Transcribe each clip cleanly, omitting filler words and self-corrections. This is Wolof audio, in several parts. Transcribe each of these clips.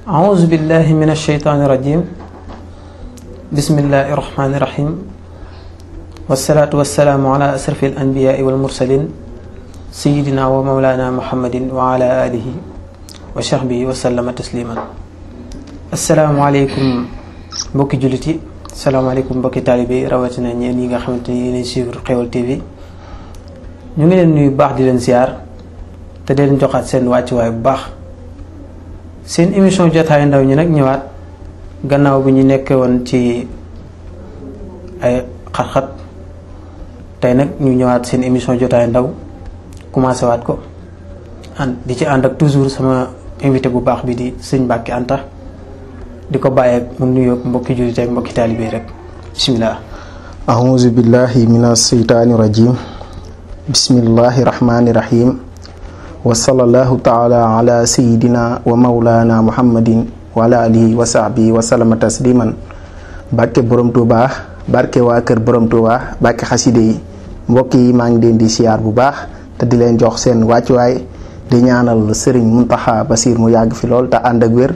أعوذ بالله من الشيطان الرجيم بسم الله الرحمن الرحيم والصلاة والسلام على أشرف الأنبياء والمرسلين سيدنا ومولانا محمد وعلى آله وصحبه وسلم تسليما السلام عليكم mbokki jullit yi salaamaaleykum mbokki taalibe yi rawatina ñeen yi nga xamante ni yéenay suivre Xeweul TV ñu ngi leen nuyu baax di leen ziar te di leen joxaat seen wàccuwaay bu baax seen émission jotaayu ndaw ñi nag ñëwaat gannaaw bi ñu nekkee woon ci ay xat-xat tey nag ñu ñëwaat seen émission jotaayu ndaw commencé waat ko di ci ànd ak toujours sama invité bu baax bi di sëñ Mbacke Anta di ko bàyyi ak mu nuyoo mbokki jullit ak mbokki taalibe rek bismillah. a'uuzu billahi mina seytaani rajim bismillahi rahmaani rahim wa sallallahu taala ala sayidina wa maulana muhammadin wa ala alihi wa sahbihi wa sallama tasliman. barke borom Tuuba barke waa kër borom Tuuba barke xaside yi mbokk yi maa ngi leen di siyaar bu baax te di leen jox seen wàccuwaay di ñaanal Serigne Mountakha Bassir mu yàgg fi lool te ànd ak wér.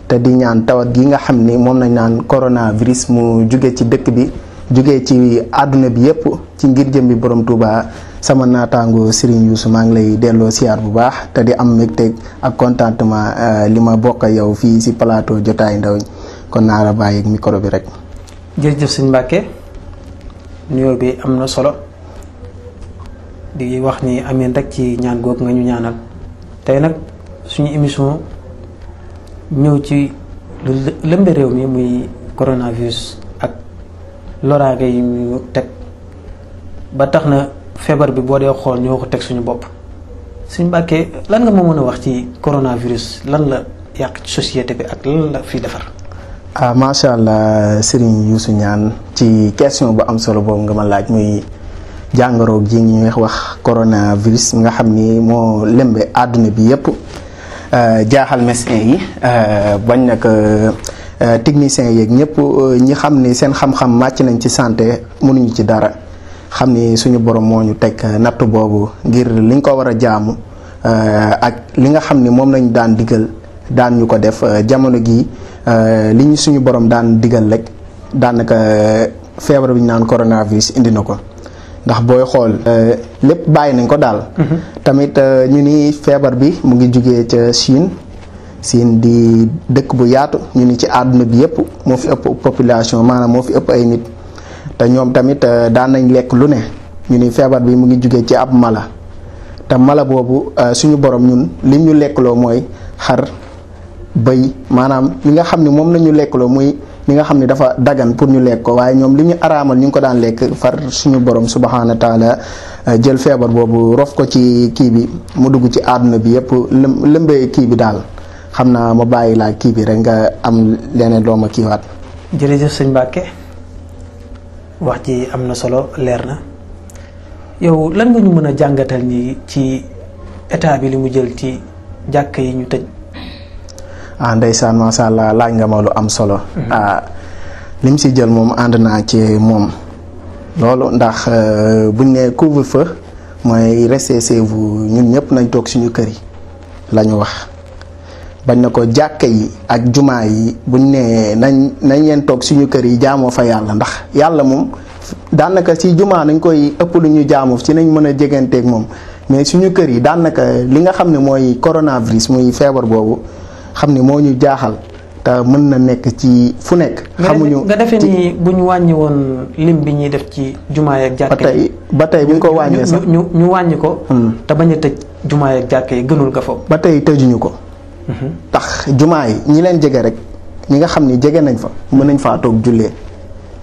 te di ñaan tawat gi nga xam ni moom nañ naan coronavirus mu jóge ci dëkk bi jóge ci àdduna bi yëpp ci ngir jëm bi borom Touba sama naataango Serigne Youssou maa ngi lay delloo siyaar bu baax te di am mbégte ak contentement li ma bokk ak yow fii si plateau jotaay ndaw ñi kon naa la bàyyi ak micro bi rek. jërëjëf sëñ Mbacke nuyoo bi am na solo di wax ni amiin rek ci ñaan googu nga ñu ñaanal tey nag suñu émission. ñëw ci lu lëmbe réew mi muy coronavirus ak loraange yi ñu teg ba tax na feebar bi boo dee xool ñoo ko teg suñu bopp suñu Mbàkke lan nga ma mën a wax ci coronavirus lan la yàq ci société bi ak lan la fi defar. macha allah Serigne Youssou ñaan ci question bu am solo boobu nga ma laaj muy jàngoro ji ñuy wax coronavirus nga xam ni moo lëmbe àdduna bi yépp jaaxal médecin yi bañ nag techniciens yeeg ñëpp ñi xam ni seen xam-xam màcc nañ ci santé mënuñu ci dara xam ni suñu borom moo ñu teg natt boobu ngir liñ ko war a jaamu ak li nga xam ni moom lañ daan digal daan ñu ko def jamono gi li ñu suñu borom daan digal rek daanaka feebar bi ñu naan coronavirus indi na ko. ndax booy xool lépp bàyyi nañ ko daal. tamit ñu ni feebar bi mu ngi jugee ca Chine di dëkk bu yaatu ñu ni ci àdduna bi yëpp moo fi ëpp population maanaam moo fi ëpp ay nit te ñoom tamit daan nañ lekk lu ne ñu ni feebar bi mu ngi jugee ci ab mala te mala boobu suñu borom ñun lim ñu lekkloo mooy xar bëy maanaam li nga xam ne moom la ñu lekkloo muy. li nga xam ne dafa dagan pour ñu lekk ko waaye ñoom li ñu araamal ñu ngi ko daan lekk far suñu borom subhaana taala jël feebar boobu rof ko ci kii bi mu dugg ci àdduna bi yëpp lëmbee kii bi daal xam naa ma bàyyi laa kii bi rek nga am leneen loo ma kiiwaat. jërëjëf sëñ Mbacke wax ji am na solo leer na yow lan nga ñu mën a jàngatal ni ci état bi li mu jël ci jàkk yi ñu tëj. ndeysaan macha allah laaj nga ma lu am solo. lim si jël moom ànd naa ci moom loolu ndax buñ ne couvre-feu mooy restez chez vous ñun ñëpp nañ toog suñu kër yi la ñu wax bañ na ko jàkka yi ak jumaa yi buñ ne nañ leen toog suñu kër yi jaamoo fa yàlla ndax yàlla moom daanaka ci jumaa nañ koy ëpp lu ñu jaamu ci nañ mën a jeganteeg moom mais suñu kër yi daanaka li nga xam ne mooy coronavirus muy feebar boobu. xam ni moo ñu jaaxal te mën na nekk ci fu nekk. xamuñu nga defee ni bu ñu wàññi woon lim bi ñuy def ci jumaa yeeg jàkka yi ba tey bu ñu ko wàññee sax ñu wàññi ko. te bañ a tëj jumaa yeeg jàkka yi gënul nga foofu. ba tey tëjuñu ko. tax jumaa yi ñi leen jege rek ñi nga xam ni jege nañ fa mën nañ faa toog jullee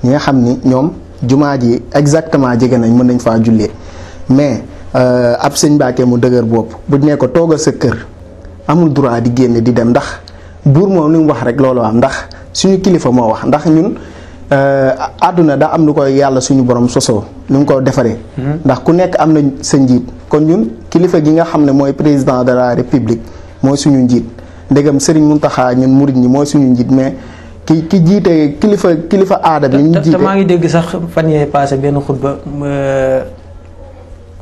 ñi nga xam ni ñoom jumaa ji exactement jege nañ mën nañ faa jullee mais ab sëñ Mbàkke mu dëgër bopp bu ñu nee ko toogal sa kër. amul droit di génne di dem ndax buur moom li mu wax rek loolu am ndax suñu kilifa moo wax ndax ñun àdduna daa am lu koy yàlla suñu borom sosoo lu mu ko defaree. ndax ku nekk am na sa njiit kon ñun kilifa gi nga xam ne mooy président de la république mooy suñu njiit ndegam Serigne Mountakha ñun murid ñi mooy suñu njiit mais ki jiite kilifa aada bi. ñu jiite te maa ngi dégg sax fan yee passé benn xutba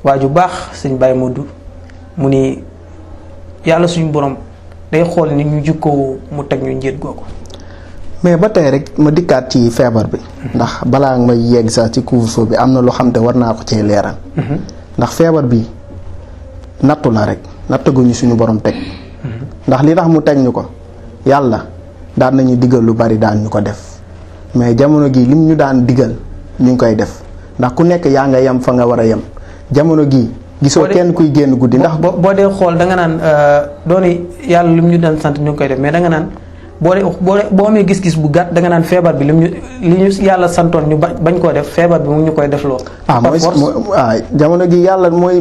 waa ju baax sëñ Baye Modou mu ni. yàlla suñu borom day xool ni ñu jukkoo mu teg ñu njiit googu. mais ba tey rek ma dikkaat ci feebar bi. ndax balaa nga may yegg sax ci couvre-feu bi am na loo xam te war naa ko cee leeral. ndax feebar bi nattu la rek nattaguñu suñu borom teg. ndax li tax mu teg ñu ko yàlla daan nañu digal lu bari daan ñu ko def mais jamono gi lim ñu daan digal ñu ngi koy def ndax ku nekk yaa nga yem fa nga war a yem jamono gi gisoo kenn kuy génn guddi. ndax boo dee xool da nga naan dooni yàlla lim ñu daan sant ñu ngi koy def mais da nga naan boo amee gis-gis bu gàtt da nga naan feebar bi li ñu yàlla santoon ñu bañ koo def feebar bi mu ñu koy def loo. jamono gi yàlla mooy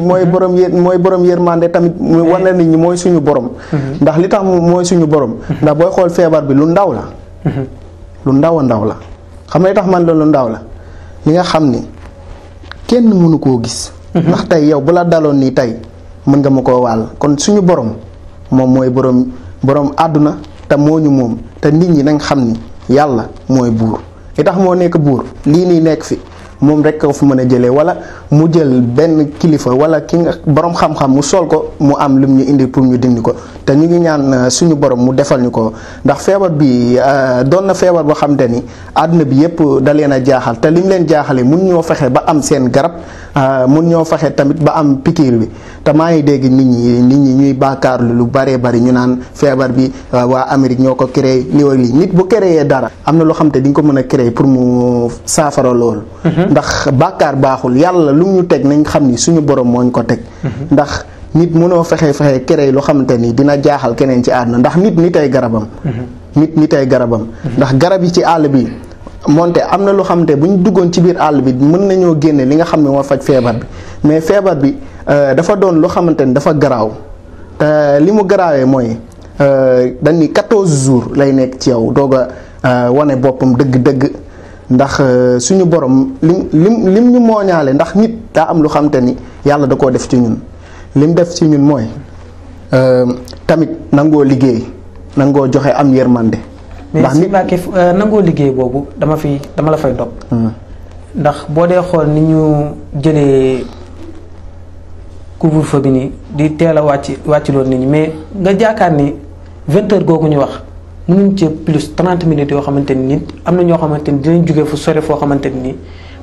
borom yërmande tamit wane nit ñi mooy suñu borom. ndax li tax mooy suñu borom. ndax booy xool feebar bi lu ndaw la. lu ndaw a ndaw la xam nga li tax man la lu ndaw la li nga xam ni kenn mënu koo gis. ndax tey yow bu la daloon nii tey mën nga ma koo wàll kon suñu borom moom mooy borom àdduna. te moo ñu moom te nit ñi nañ xam ni yàlla mooy buur li tax moo nekk buur lii nii nekk fi moom rek ko fi mën a jëlee wala mu jël benn kilifa wala ki nga borom xam-xam mu sol ko mu am lim ñu indi pour ñu dindi ko te ñu ngi ñaan suñu borom mu defal ñu ko ndax feebar bi doon na feebar boo xam te ni àdduna bi yëpp da leen a jaaxal te liñ leen jaaxalee mun ñoo fexe ba am seen garab mun ñoo fexe tamit ba am pikiir bi te maa ngi dégg nit ñi ñuy baakaarlu lu baree bari ñu naan feebar bi waa Amérique ñoo ko créé lii ak lii nit bu créé dara am na loo xam te di nga ko mën a créé pour mu saafara loolu. ndax bàkkaar baaxul yàlla lu ñu teg nañ xam ni suñu borom moo ñu ko teg. ndax nit mënoo fexe créé loo xamante ni dina jaaxal keneen ci àdduna ndax nit ay garabam. nit ay garabam. ndax garab yi ci àll bi. moonte am na loo xamante bu ñu duggoon ci biir àll bi mën nañoo génne li nga xam ne moo faj feebar bi mais feebar bi dafa doon loo xamante ni dafa garaaw te li mu garaawee mooy dañ ni 14 jours lay nekk ci yow doog a wane boppam dëgg-dëgg ndax suñu borom lim ñu mooñaale ndax nit daa am lu xamante ni yàlla da koo def ci ñun lim def ci ñun mooy tamit nangoo liggéey nangoo joxe am yërmande. ndax nit Mbacke nangoo liggéey boobu dama la fay dog ndax boo dee xool ni ñu jëlee couvre-feu bi nii di teel a wàcc loolu nit ñi mais nga jaakaar ni 20 heures googu ñu wax mënuñ ci plus 30 minutes yoo xamante ni nit am na ñoo xamante ni dinañ jógee fu sore foo xamante ni nii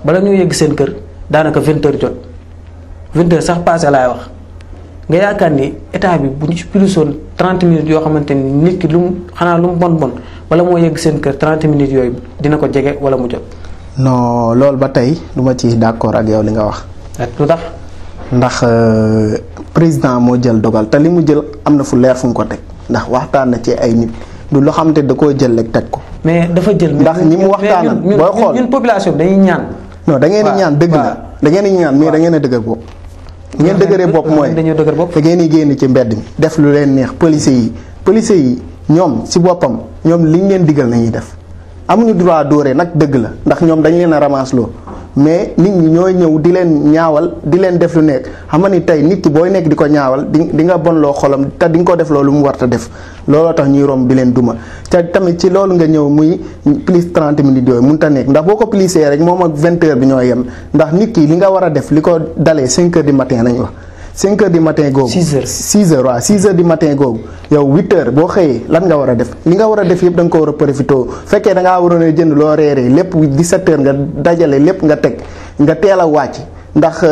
bala ñoo yegg seen kër daanaka 20 heures jot 20 heures sax passé laay wax nga yaakaar ni état bi bu ñu ci plusoon 30 minutes yoo xamante ni nit ki lu mu bon wala moo yegg seen kër 30 minutes yooyu dina ko jege wala mu jot. non loolu ba tey du ma ci d'accord ak yow li nga wax. lu tax. ndax président moo jël dogal te li mu jël am na fu leer fu mu ko teg ndax waxtaan na ci ay nit du loo xamante da koo jël rek teg ko. mais dafa jël. ndax ñi mu waxtaanal booy xool ñun population bi dañuy ñaan. non da ngeen di ñaan dëgg la da ngeen di ñaan mais da ngeen a dëgër bopp. ngeen dëgëree bopp mooy da ngeen di génn ci mbedd mi def lu leen neex police yi ñoom si boppam ñoom liñ leen digal nañuy def amuñu droit dóoree nag dëgg la ndax ñoom dañ leen a ramasse loo mais nit ñi ñooy ñëw di leen ñaawal di leen def lu nekk xam nga ni tey nit ki booy nekk di ko ñaawal di nga bon loo xolam te di nga ko def loolu mu war a def looloo tax ñuy romb di leen duma te tamit ci loolu nga ñëw muy plus 30 minutes yooyu mënut a nekk ndax boo ko plisee rek moom ak 20 heures bi ñoo yem ndax nit ki li nga war a def li ko dalee 5 heures du matin nañ wax 5 heures du matin googu. 6 heures waaw 6 heures du matin googu yow 8 heures boo xëyee lan nga war a def li nga war a def yëpp da nga ko war a profité fekkee da ngaa waroon a jënd loo reeree lépp 17 heures nga dajale lépp nga teg nga teel a wàcc ndax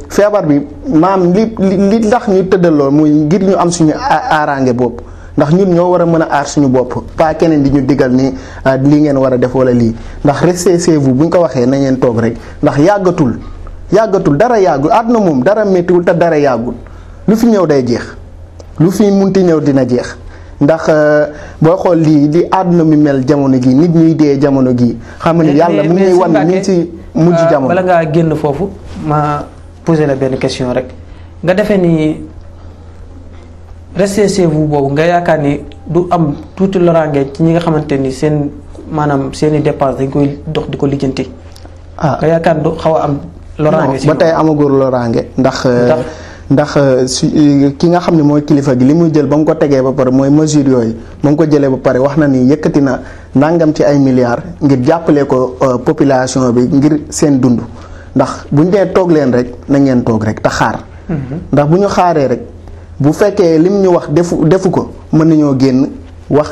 feebar bi maam li tax ñu tëddal lool muy ngir ñu am suñu aaraange bopp ndax ñun ñoo war a mën a aar suñu bopp pas keneen di ñu digal ni lii ngeen war a def wala lii ndax restez chez vous bu ñu ko waxee na ngeen toog rek ndax yàggatul dara yàggul àdduna moom dara méttiwul te dara yàggul lu fi ñëw day jeex lu fi munti ñëw dina jeex ndax booy xool li àdduna mi mel jamono gi nit ñuy dee jamono gi xam nga ni yàlla mu ñuy wan ñu ngi ci mujj jamono. bala ngaa génn foofu ma posé la benn question rek nga defee ni restez chez vous boobu nga yaakaar ni du am tuuti loraange ci ñi nga xamante ni seen maanaam seen i dépense dañ koy dox di ko lijjanti. nga yaakaar du xaw a am. loraange ba tey amagul loraange ndax ki nga xam ne mooy kilifa gi li muy jël ba mu ko tegee ba pare mooy mesure yooyu ba mu ko jëlee ba pare wax na ni yëkkati na nangam ci ay milliards ngir jàppale ko population bi ngir seen dund ndax bu ñu dee toog leen rek na ngeen toog rek te xaar. ndax bu ñu xaaree rek bu fekkee lim ñu wax defu ko mën nañoo génn wax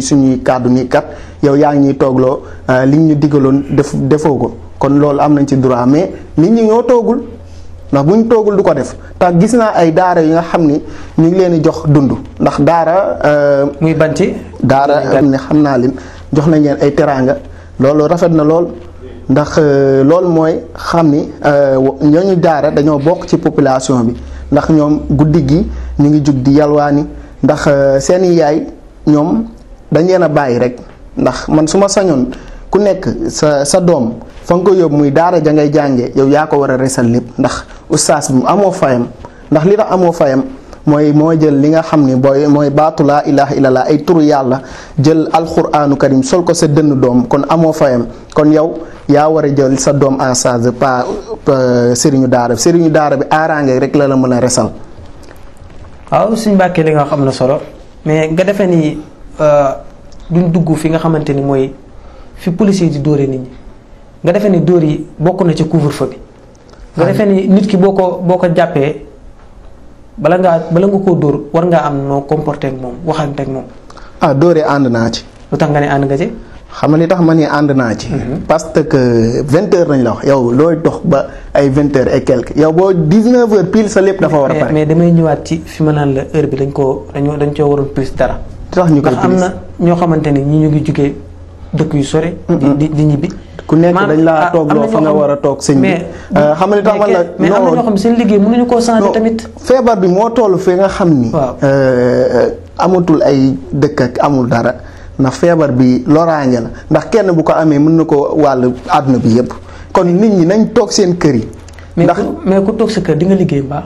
suñuy kàddu ni kat yow yaa ngi ñuy toogloo li ñu digaloon defoo ko kon loolu am nañ ci droit mais nit ñi ñoo toogul ndax bu ñu toogul du ko def tax gis naa ay daara yi nga xam ni ñu ngi leen di jox dund ndax daara. muy banti daara ne xam naa leen jox nañ leen ay teraanga loolu rafet na lool ndax loolu mooy xam ni ñooñu daara dañoo bokk ci population bi ndax ñoom guddi gi ñu ngi jug di yalwaani ndax seeni yaay ñoom dañ leen a bàyyi rek ndax man su ma sañoon ku nekk sa doom fa nga ko yóbbu muy daara ja ngay jàngee yow yaa ko war a resal lépp ndax ustaas bi amoo fayam ndax li tax amoo fayam mooy moo jël li nga xam ni mooy baatu laa ilaha illallah ay turu yàlla jël alquraanu karim sol ko sa dënn doom kon amoo fayam kon yow yaa war a jël sa doom en charge pas sëriñu daara bi aaraange rek la mën a resal. waaw suñ Mbàkke li nga xam na solo mais nga defee ni duñ dugg fi nga xamante ni mooy fi police yi di dóore nit ñi nga defee ni dóor yi bokk na ci couvre-feu bi. nga defee ni nit ki boo ko jàppee bala nga koo dóor war ngaa am noo comporté ak moom waxante ak moom. dóoree ànd naa ci. lu tax nga ne ànd nga ci. xam nga li tax ma ne ànd naa ci. parce que 20h lañ la wax yow looy dox ba ay 20h et quelque yow boo 19h pile sa lépp dafa war a pare. mais damay ñëwaat ci fi ma naan la heure bi dañ coo waroon plus dara. tax ñu koy ndax am na ñoo xamante ni ñi ñu ngi jugee dëkk yu sore. di ñibbi. ku nekk dañ laa toog loo fa nga war a toog sëñ bi. xam nga li tax man la mais am na ñoo xam seen liggéey mënuñu koo changer tamit. feebar bi moo toll fi nga xam ni. amatul ay dëkk ak amul dara. ndax feebar bi loraange la ndax kenn bu ko amee mën na ko wàll àdduna bi yépp kon nit ñi nañ toog seen kër yi. ndax mais ku toog sa kër di nga liggéey mbaa.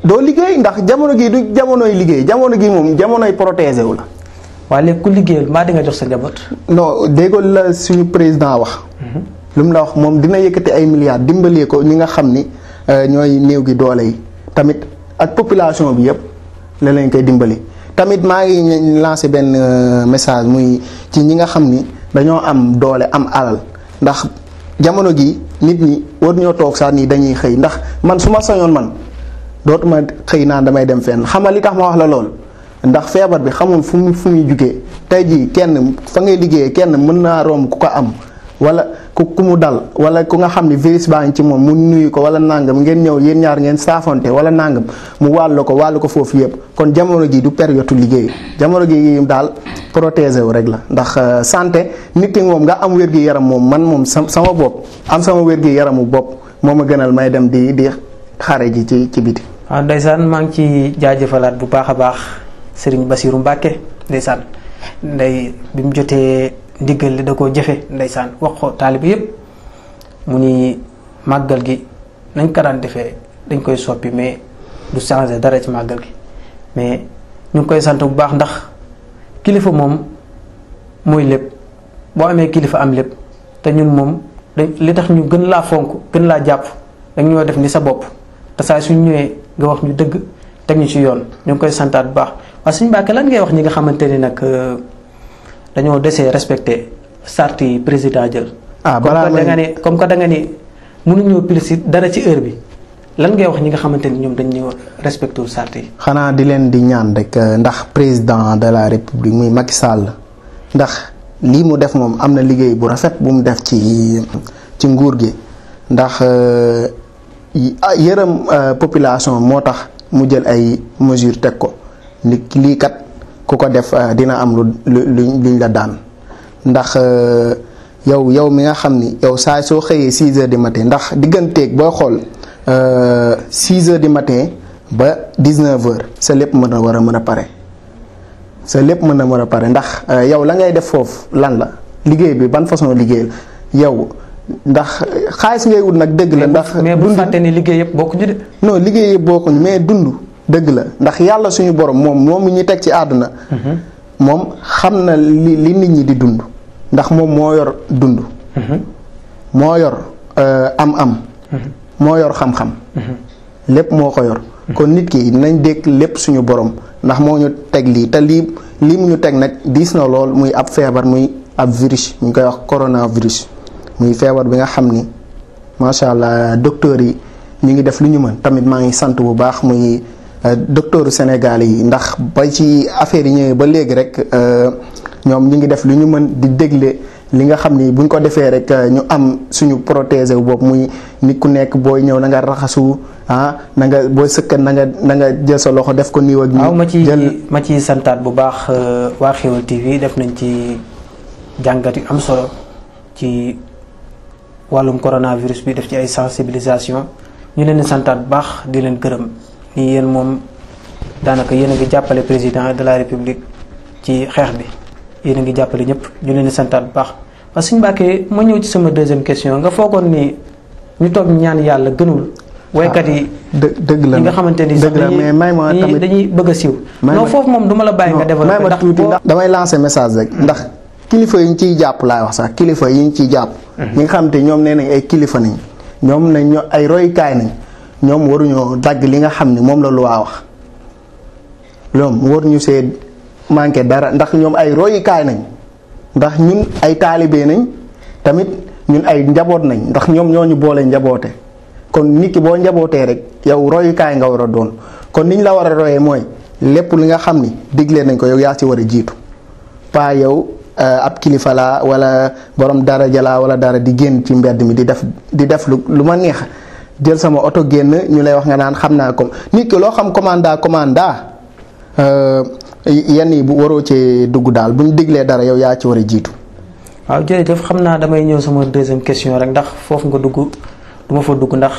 doo liggéey ndax jamono gi du jamonoy liggéey jamono gi moom jamonoy protégé wu la. waaye léegi ku liggéeyal mbaa di nga jox sa njaboot. non déggoon la suñu président wax. lu mu la wax moom dina yëkkati ay milliards dimbalee ko ñi nga xam ni ñooy néew gi doole yi tamit ak population bi yépp la lañ koy dimbali. tamit maa ngi lancé benn message muy ci ñi nga xam ni dañoo am doole am alal ndax jamono gi nit ñi war ñoo toog sax nii dañuy xëy ndax man su ma sañoon man dootuma xëy naan damay dem fenn xam nga li tax ma wax la lool ndax feebar bi xamul fu muy jugee tey jii kenn fa ngay liggéeyee kenn mën naa romb ku ko am wala ku mu dal wala ku nga xam ni virus baa ngi ci moom mu nuyu ko wala nangam ngeen ñëw yéen ñaar ngeen saafonte wala nangam mu wàll ko foofu yëpp kon jamono ji du période liggéey jamono gi daal protéger wu rek la ndax santé nit ki moom nga am wér-gi-yaram moom man moom sama bopp am sama wér-gi-yaramu bopp moo ma gënal may dem di xare ji ci biti. waaw ndeysaan maa ngi ci jaajëfalaat bu baax a baax Serigne Bassirou Mbacke ndeysaan bi mu jotee. ndigal li da koo jëfe ndeysaan wax ko taalibe yépp mu ni màggal gi nañ ko daan defee dañ koy soppi mais du changer dara ci màggal gi mais ñu ngi koy sant bu baax ndax kilifa moom mooy lépp boo amee kilifa am lépp te ñun moom li tax ñu gën laa fonk gën laa jàpp dañ ñoo def ni sa bopp te saa suñ ñëwee nga wax ñu dëgg teg ñu ci yoon ñu ngi koy santaat bu baax waaye suñu Mbàkke lan ngay wax ñi nga xamante ni nag dañoo desee respecté charte yi président jël. balaa comme que da nga ni mënuñoo pili dara ci heure bi lan ngay wax ñi nga xamante ni ñoom dañu respecté wul charte yi. xanaa di leen di ñaan rek ndax président de la république muy Macky Sall ndax lii mu def moom am na liggéey bu rafet bu mu def ci nguur gi ndax yërëm population moo tax mu jël ay mesures teg ko lii kat. ku ko def dina am luñ la daan ndax yow mi nga xam ni yow saa soo xëyee 6h du matin ndax digganteeg booy xool 6h du matin ba 19h sa lépp war a mën a pare sa lépp mën a pare ndax yow la ngay def foofu lan la liggéey bi ban façon liggéey la yow ndax xaalis ngay wut nag dëgg la. ndax mais bu fàtte ni liggéey yëpp bokkuñu de. non liggéey yëpp bokkuñu mais dund. dëgg la ndax yàlla suñu borom moom ñu teg ci àdduna moom xam na li nit ñi di dund ndax moom moo yor dund moo yor am moo yor xam-xam lépp moo ko yor kon nit ki nañ dégg lépp suñu borom ndax moo ñu teg lii te lii mu ñu teg nag diis na lool muy ab feebar muy ab virus ñu koy wax coronavirus muy feebar bi nga xam ni macha allah docteur yi ñu ngi def lu ñu mën tamit maa ngi sant bu baax muy docteur Sénégal yi ndax ba ci affaire yi ñëwee ba léegi rek ñoom ñu ngi def lu ñu mën di dégle li nga xam ni buñ ko defee rek ñu am suñu protéger wu bopp muy nit ku nekk booy ñëw na nga raxasu na nga booy sëkkat na nga jël sa loxo def ko nii ak nii. waaw ma ci santaat bu baax waa Xéwal TV def nañ ci jàngat yu am solo ci wàllum coronavirus bi def ci ay sensibilisation ñu leen di santaat bu baax di leen gërëm ni yéen moom daanaka yéen a ngi jàppale président de la république ci xeex bi yéen a ngi jàppale ñëpp ñu leen di santaat bu baax. parce que suñu Mbàkke ma ñëw ci sama deuxième question nga foogoon ni ñu toog ñaan yàlla gënul. waykat yi dëgg la ñi nga xamante ni dëgg la mais may ma tamit dañuy bëgg a siiw. non foofu moom duma la bàyyi nga développé ndax tuuti ndax damay lancer message rek ndax kilifa yi ñu ciy jàpp laay wax sax kilifa yi ñu ciy jàpp. ñi nga xamante ñoom nee nañ ay kilifa nañ ñoom nañ ay royukaay nañ ñoom waruñoo dagg li nga xam ni moom la loi wax ñoom waruñu see manqué dara ndax ñoom ay royukaay nañ ndax ñun ay taalibe nañ tamit ñun ay njaboot nañ ndax ñoom ñoo ñu boole njaboote kon nit ki boo njabootee rek yow royukaay nga war a doon kon niñ la war a royee mooy lépp li nga xam ni digle nañ ko yow yaa ci war a jiitu pas yow ab kilifa laa wala borom daraja laa wala dara di génn ci mbedd mi di def lu ma neex jël sama oto génn ñu lay wax nga naan xam naa ko nit ki loo xam commanda yenn yi bu waroo cee dugg daal bu ñu diglee dara yow yaa ci war a jiitu. waaw jërëjëf xam naa damay ñëw sama deuxième question rek ndax foofu nga dugg du ma fa dugg ndax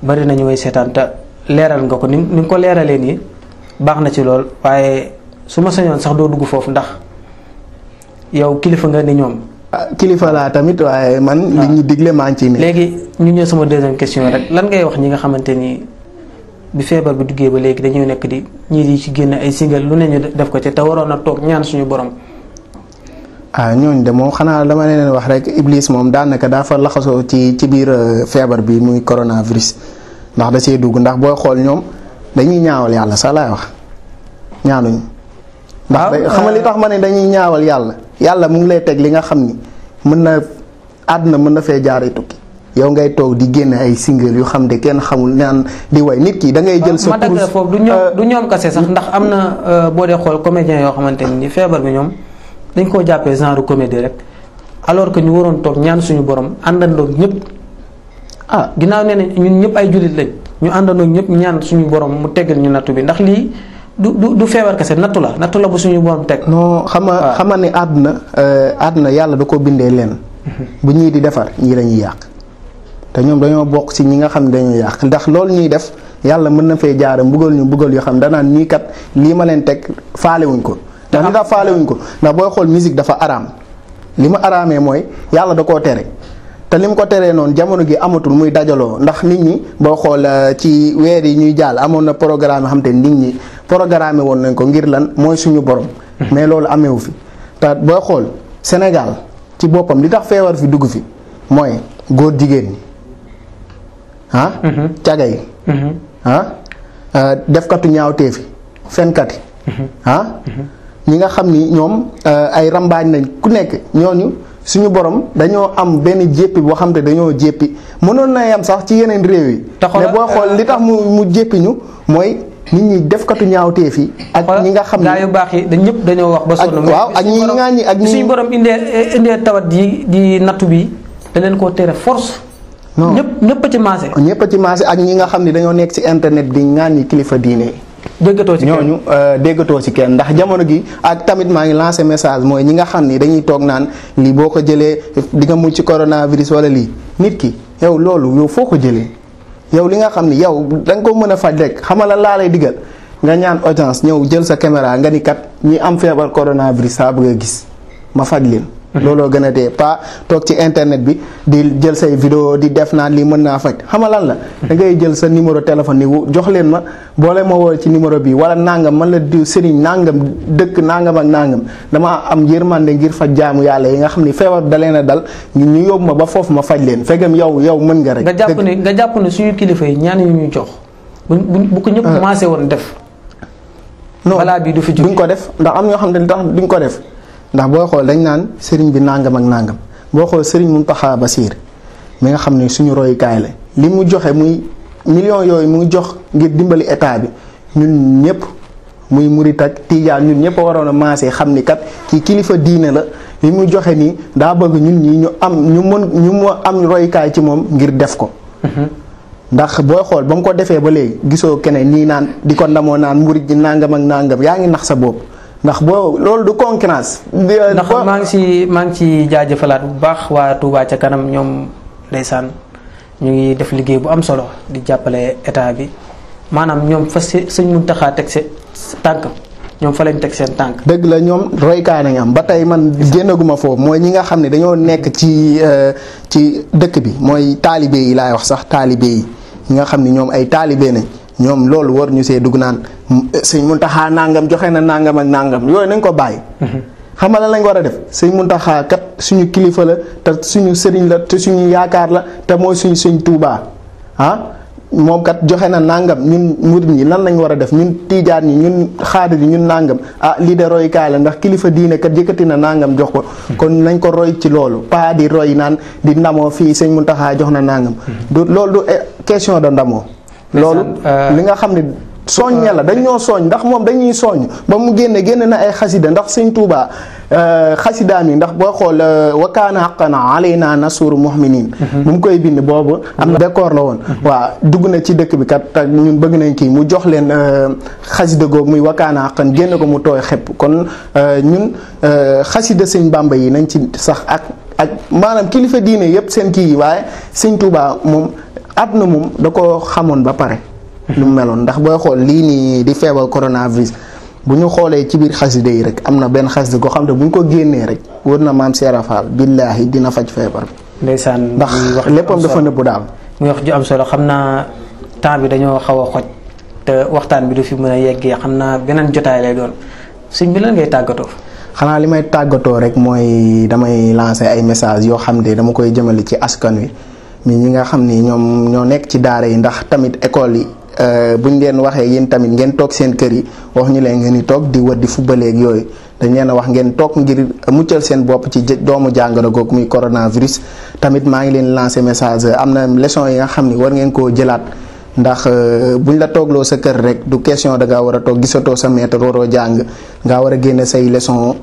bari nañu may seetaan te leeral nga ko ni nga ko leeralee nii baax na ci lool waaye su ma sañoon sax doo dugg foofu ndax yow kilifa nga ni ñoom. kilifa laa tamit waaye man. li ñu digle maa ngi ciy ne. léegi ñu ñëw sama deuxième question rek lan ngay wax ñi nga xamante ni bi feebar bi duggee ba léegi dañuy nekk di ñii di ci génn ay single lu ne ñu def ko ci te waroon a toog ñaan suñu borom. ñooñu de moom xanaa dama leen wax rek Iblis moom daanaka dafa laxasoo ci biir feebar bi muy coronavirus ndax da see dugg ndax booy xool ñoom dañuy ñaawal yàlla sax laay wax ñaanuñ. ndax xam nga li tax ma ne dañuy ñaawal yàlla mu ngi lay teg li nga xam ni mën na àdduna mën na fee jaaree tukki yow ngay toog di génne ay single yu xam ne kenn xamul naan di way nit ki da ngay jël sa. ma dagg foofu du ñoom kase sax ndax am na boo dee xool comédien yoo xamante ni feebar bi ñoom. dañ koo jàppee genre comédie rek alors que ñu waroon toog ñaan suñu borom àndandoo ñëpp ginnaaw nee na ñun ñëpp ay jullit lañ ñu àndandoo ñëpp ñaan suñu borom mu teggal ñu nattu bi ndax lii du feebar kese nattu la bu suñu borom teg. non xama ne àdduna yàlla da ko bindee leen. bu ñii di defar ñii dañuy yàq te ñoom dañoo bokk ci ñi nga xam ne dañuy yàq ndax loolu ñuy def yàlla mën na fee jaare mbugal yoo xam danaan ñii kat lii ma leen teg faalewuñ ko. ndax li tax faale wuñ ko ndax booy xool musique dafa araam li ma araamee mooy yàlla da koo tere te li mu ko teree noonu jamono gi amatul muy dajaloo ndax nit ñi boo xool ci weer yi ñuy jàll amoon na programme yoo xam te nit ñi programme woon nañ ko ngir lan mooy suñu borom. mais loolu ameewu fi te booy xool Sénégal ci boppam li tax feebar fi dugg fi mooy góor jigéen ñi caga yi defkatu ñaawteef yi fenkat yi ñi nga xam ni ñoom ay rambaañ nañ ku nekk ñooñu suñu borom dañoo am benn jéppi boo xam te dañoo jéppi mënoon na yam sax ci yeneen réew yi. mais boo xool li tax mu jéppi ñu mooy nit ñi defkatu ñaawteef yi. ak ñi nga xam ne gaa yu baax yi dañ ñëpp dañoo wax ba sonn. waaw ak ñi nga ñi ak ñi suñu borom indee tawat di nattu bi da leen koo tere force. non ñëpp a ci maase. ñëpp a ci maase ak ñi nga xam ne dañoo nekk ci internet di ŋàññi kilifa diine. déggatoo ci kenn ñooñu déggatoo ci kenn ndax jamono gi ak tamit maa ngi lancé message mooy ñi nga xam ni dañuy toog naan lii boo ko jëlee di nga mucc ci coronavirus wala lii nit ki yow loolu yow foo ko jëlee yow li nga xam ni yow da nga ko mën a faj rek xamal la laa lay digal nga ñaan audience ñëw jël sa caméra nga ni kat ñi am feebar coronavirus saa bëgg a gis ma faj leen. looloo gën a dee pas toog ci internet bi di jël say vidéo di def naan lii mën naa faj xama lan la da ngay jël sa numéro téléphone ni jox leen ma boole ma woo ci numéro bi wala nangam man la diw sëriñ nangam dëkk nangam ak nangam dama am yërmande ngir faj jaamu yàlla yi nga xam ni feebar da leen a dal ñu yóbbu ma ba foofu ma faj leen fekkam yow mën nga rek. nga jàpp ne suñu kilifa yi ñaan yu ñuy jox bu ko ñëpp commencé woon def. balaa bi du fi jóg duñ ko def ndax am ñoo xam ne li tax duñ ko def. ndax boo xool dañ naan sëriñ bi nangam ak nangam boo xool sëriñ Mountakha Bassir mi nga xam ne suñu royukaay la li mu joxe muy millions yooyu mu jox ngir dimbali état bi ñun ñëpp muy murit ak tijaan ñun ñëpp waroon a maasee xam ni kat kii kilifa diine la li mu joxe nii daa bëgg ñun ñi ñu am roykaay ci moom ngir def ko. ndax booy xool ba mu ko defee ba léegi gisoo keneen nii naan di ko ndamoo naan murit ji nangam ak nangam yaa ngi nax sa bopp ndax boo loolu du concurrence. ndax maa ngi ci jaajëfalaat bu baax waa Touba ca kanam ñoom ndeysaan ñu ngi def liggéey bu am solo di jàppale état bi maanaam ñoom fa sëñ Muntaxa teg seen tànk ñoom fa lañ teg seen tànk. dëgg la ñoom roykaay nañ am ba tey man génnaguma foofu mooy ñi nga xam ne dañoo nekk ci dëkk bi mooy taalibe yi laay wax sax taalibe yi ñi nga xam ne ñoom ay taalibe nañ ñoom loolu war ñu see dugg naan sëñ Muntaxa nangam joxe na nangam ak nangam yooyu nañ ko bàyyi. xam nga lan lañ war a def sëñ Muntaxa kat suñu kilifa la te suñu sëriñ la te suñu yaakaar la te mooy suñu sëñ Tuubaa moom kat joxe na nangam ñun murid ñi lan lañ war a def ñun tiijaan ñi ñun xaadir yi ñun nangam lii de roykaay la ndax kilifa diine kat yëkkati na nangam jox ko. kon nañ ko roy ci loolu pas di roy naan di ndamoo fii sëñ Muntaxa jox na nangam. loolu du question de ndamoo. loolu li nga xam ne soññe la dañ ñoo soññ ndax moom dañuy soññ ba mu génne na ay xasida ndax sëñ Tuubaa xasidaam yi ndax boo xool wa kaana haqqan alaynaa nasrul mu'miniin bu mu koy bind boobu am na décor la woon waaw dugg na ci dëkk bi kat te ñun bëgg nañ kii mu jox leen xasida googu muy wa kaana haqqan génne ko mu tooy xepp kon ñun xasida sëñ Bàmba yi nañ ci sax ak maanaam kilifa diine yépp seen kii yi waaye sëñ Tuubaa moom àdduna moom da ko xamoon ba pare lu mu meloon ndax booy xool lii nii di feebar coronavirus bu ñu xoolee ci biir xasida yi rek am na benn xasida goo xam ne bu ñu ko génnee rek wër na maam Seera Faal billaahi dina faj feebar bi. ndeysaan ndax léppam dafa nëbbu daal. muy wax ju am solo xam naa temps bi dañoo xaw a xoj te waxtaan bi du fi mën a yeggee xam naa beneen jotaay lay doon sëñ bi lan ngay tàggatoo. xanaa li may tàggatoo rek mooy damay lancer ay messages yoo xam ne dama koy jëmale ci askan wi mi ñi nga xam ni ñoom ñoo nekk ci daara yi ndax tamit école yi. buñ leen waxee yéen tamit ngeen toog seen kër yi wax ñu leen ngeen di toog di wër di fubaleeg yooyu dañ leen a wax ngeen toog ngir muccal seen bopp ci doomu jàngoro googu muy coronavirus. tamit maa ngi leen lancer message am na leçon yi nga xam ni war ngeen koo jëlaat ndax buñ la toogloo sa kër rek du question da ngaa war a toog gisatoo sa maître waroo jàng ngaa war a génne say leçon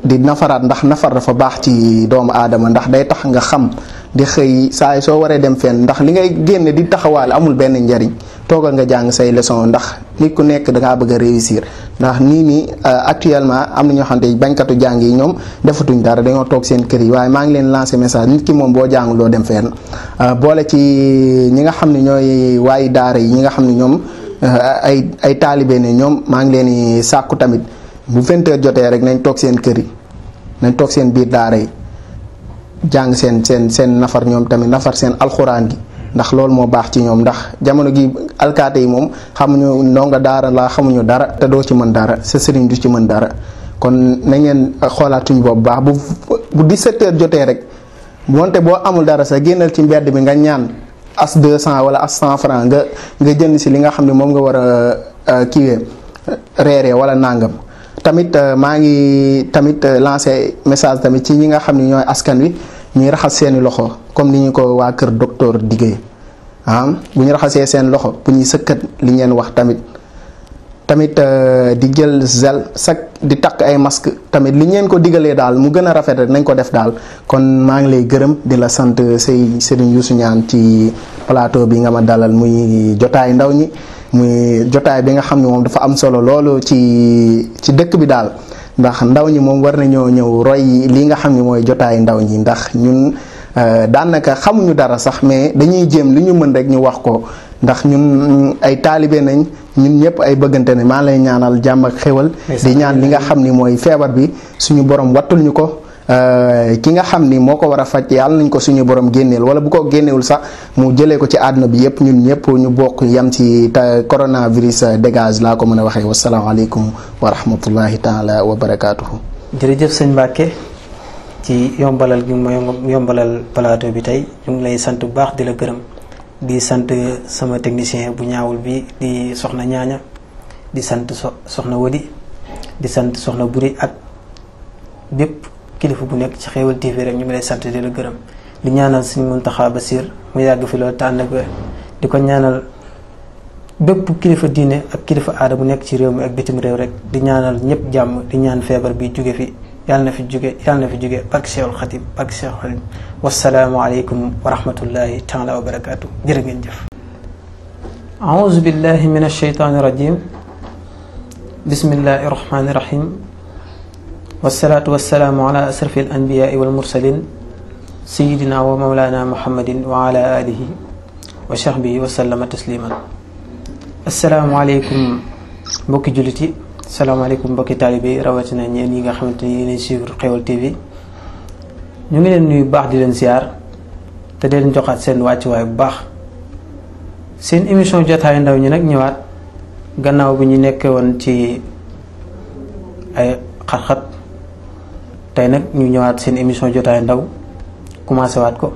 di nafaraat ndax nafar dafa baax ci doomu aadama ndax day tax nga xam. di xëy saa yi soo waree dem fenn ndax li ngay génne di taxawaale amul benn njariñ toogal nga jàng say leçon ndax nit ku nekk dangaa bëgg a réussir ndax nii actuellement am na ñoo xamante ni bañkatu jàng yi ñoom defatuñ dara dañoo toog seen kër yi waaye maa ngi leen lancer message nit ki moom boo jàngul doo dem fenn boole ci ñi nga xam ne ñooy waayi daara yi ñi nga xam ne ñoom ay taalibe ne ñoom maa ngi leen di sàkku tamit bu 20 heures jotee rek nañ toog seen kër yi nañ toog seen biir daara yi jàng seen nafar ñoom tamit nafar seen alxuraan gi ndax loolu moo baax ci ñoom ndax jamono gi alkaate yi moom xamuñu ndonga daara la xamuñu dara te doo ci mën dara sa sëriñ du ci mën dara kon na ngeen xoolaat suñu bopp baax bu 17 heures jotee rek wonte boo amul dara sa génnal ci mbedd bi nga ñaan as 200 wala as 100 francs nga jënd si li nga xam ne moom nga war a kiiwee reeree wala nàngam tamit maa ngi tamit lancé message tamit ci ñi nga xam ne ñooy askan wi ñuy raxas seeni loxo comme ni ñu ko waa kër docteur diggee bu ñu raxasee seen loxo bu ñuy sëkkat li ngeen wax tamit di jël gel di takk ay masque tamit li ngeen ko digalee daal mu gën a rafet rek nañ ko def daal kon maa ngi lay gërëm di la sant Serigne Youssou Niane ci plateau bi nga ma dalal muy jotaay ndaw ñi muy jotaay bi nga xam ne moom dafa am solo loolu ci dëkk bi daal ndax ndaw ñi moom war nañoo ñëw roy li nga xam ne mooy jotaay ndaw ñi ndax ñun daanaka xamuñu dara sax mais dañuy jéem li ñu mën rek ñu wax ko ndax ñun ay taalibe nañ ñun ñëpp ay bëggante ne maa lay ñaanal jàmm ak xéwal di ñaan li nga xam ni mooy feebar bi suñu borom wattul ñu ko ki nga xam ni moo ko war a faj yàlla nañ ko suñu borom génneel wala bu ko génnewul sax mu jëlee ko ci àdduna bi yëpp ñun ñëpp ñu bokk yam ci coronavirus dégage laa ko mën a waxee wasalaamaaleykum wa rahmatullahi taala wa barakaatuhu. jërëjëf sëñ Mbacke ci yombalal gi ma yombalal plateau bi tey ñu ngi lay sant bu baax di la gërëm di sant sama technicien bu ñaawul bi di soxna ñaaña di sant soxna Wadi di sant soxna Buri ak bépp kilifa bu nekk ci Xéewal TV rek ñu ngi lay sant di la gërëm di ñaanal Sëriñ Muntaxa Basiir mu yàgg fi loolu tànn ak di ko ñaanal bépp kilifa diine ak kilifa aada bu nekk ci réew mi ak bitim réew rek di ñaanal ñëpp jàmm di ñaan feebar bi jóge fi yàlla na fi jóge barke Cheikhul Khadim barke Cheikhul Khadim wassalaamu aleykum wa rahmatullahi taala wa barakaatu jërë ngeen jëf. aouzu billahi min asheytaani rajim bismillahi rahmaani rahim wassalaatu wassalaamu ala asrafi al anbiyaai wal mursalin sayidina wa mawlana muhammadin wa ala alihi wa sahbihi wa sallama tasliman. asalaamaaleykum mbokki jullit yi asalaamaaleykum mbokki taalibe yi rawatina ñeen yi nga xamante ni yéenay suivre Xeweul TV ñu ngi leen nuyu baax di leen ziar te di leen joxaat seen wàccuwaay bu baax. seen émission jotaayu ndaw ñi nag ñëwaat gannaaw bi ñu nekkee woon ci ay xat-xat tey nag ñu ñëwaat seen émission jotaayu ndaw commencé waat ko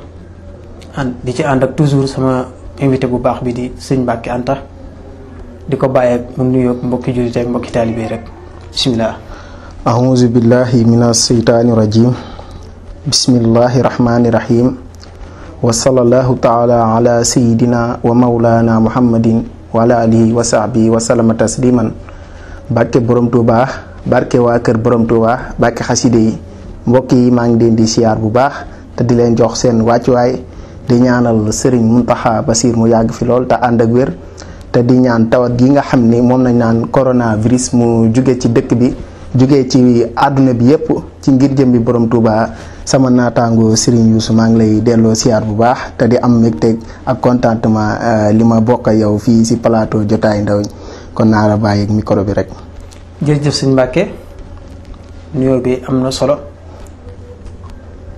di ci ànd ak toujours sama invité bu baax bi di sëñ Mbacke Anta di ko bàyyi ak mu nuyoo mbokki jullit ak mbokki taalibe yi rek bisimilah. aouzu billahi mina seytaani rajim bismillahi rahmaani rahim wa sallallahu taala ala sayidina wa maulana muhammadin wa ala alihi wa sahbihi wa sallama tasliman. barke borom Tuuba barke waa kër borom Tuuba barke xaside yi mbokk yi maa ngi leen di siyaar bu baax te di leen jox seen wàccuwaay di ñaanal Serigne Mountakha Bassir mu yàgg fi lool te ànd ak wér te di ñaan tawat gi nga xam ni moom nañ naan coronavirus mu jóge ci dëkk bi jóge ci àdduna bi yépp ci ngir jëm bi borom Touba sama naataango Serigne Youssou maa ngi lay delloo siyaar bu baax te di am mbégte ak contentement li ma bokk yow fii si plateau jotaay ndaw ñi kon naa la bàyyi ak micro bi rek. jërëjëf sëñ Mbacke nuyoo bi am na solo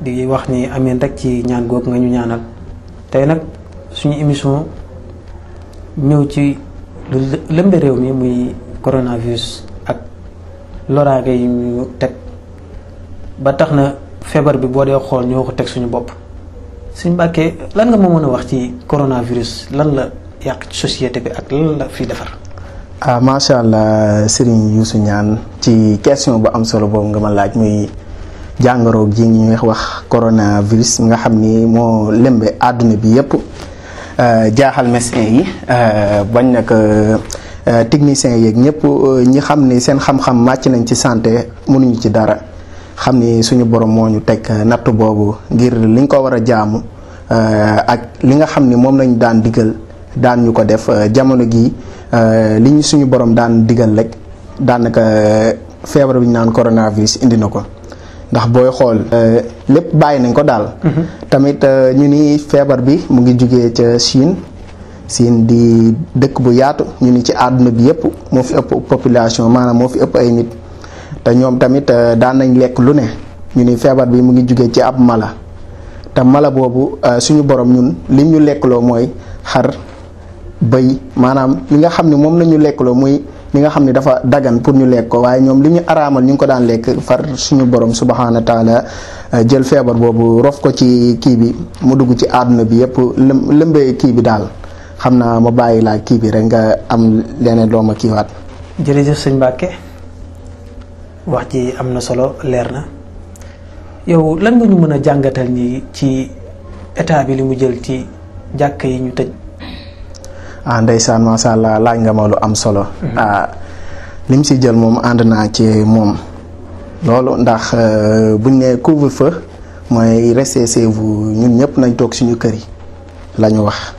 di wax ni amiin rek ci ñaan googu nga ñu ñaanal tey nag suñu émission ñëw ci lu lëmbe réew mi muy coronavirus ak loraange yi ñu teg ba tax na feebar bi boo dee xool ñoo ko teg suñu bopp sëñ Mbacke lan nga ma mën a wax ci coronavirus lan la yàq ci société bi ak lan la fi defar. macha allah Serigne Youssou Niane ci question bu am solo boobu nga ma laaj muy jàngoro ji ñuy wax coronavirus nga xam ni moo lëmbe àdduna bi yépp jaaxal médecin yi bañ nag techniciens yeeg ñëpp ñi xam ni seen xam-xam màcc nañ ci santé mënuñu ci dara xam ni suñu borom moo ñu teg natt boobu ngir liñ ko war a jaamu ak li nga xam ni moom lañu daan digal daan ñu ko def jamono gi li ñu suñu borom daan digal rek daanaka feebar bi ñu naan coronavirus indi na ko ndax booy xool lépp bàyyi nañ ko daal. tamit ñu ni feebar bi mu ngi jugee ca Chine di dëkk bu yaatu ñu ni ci àdduna bi yëpp moo fi ëpp population maanaam moo fi ëpp ay nit te ñoom tamit daan nañ lekk lu ne ñu ni feebar bi mu ngi jugee ci ab mala te mala boobu suñu borom ñun lim ñu lekkloo mooy xar bëy maanaam li nga xam ne moom lañu lekkloo muy li nga xam ne dafa dagan pour ñu lekk ko waaye ñoom li ñu araamal ñu ngi ko daan lekk far suñu borom subhaanahu wa taala jël feebar boobu rof ko ci kii bi mu dugg ci àdduna bi yëpp lëmbee kii bi daal xam naa ma bàyyi laa kii bi rek nga am leneen loo ma kiiwaat. jërëjëf sëñ Mbacke wax ji am na solo leer na yow lan nga ñu mën a jàngatal ni ci état bi li mu jël ci jàkk yi ñu tëj. ndeysaan macha allah laaj nga ma lu am solo. lim si jël moom ànd naa ci moom loolu ndax buñ ne couvre-feu mooy restez chez vous ñun ñëpp nañ toog suñu kër yi la ñu wax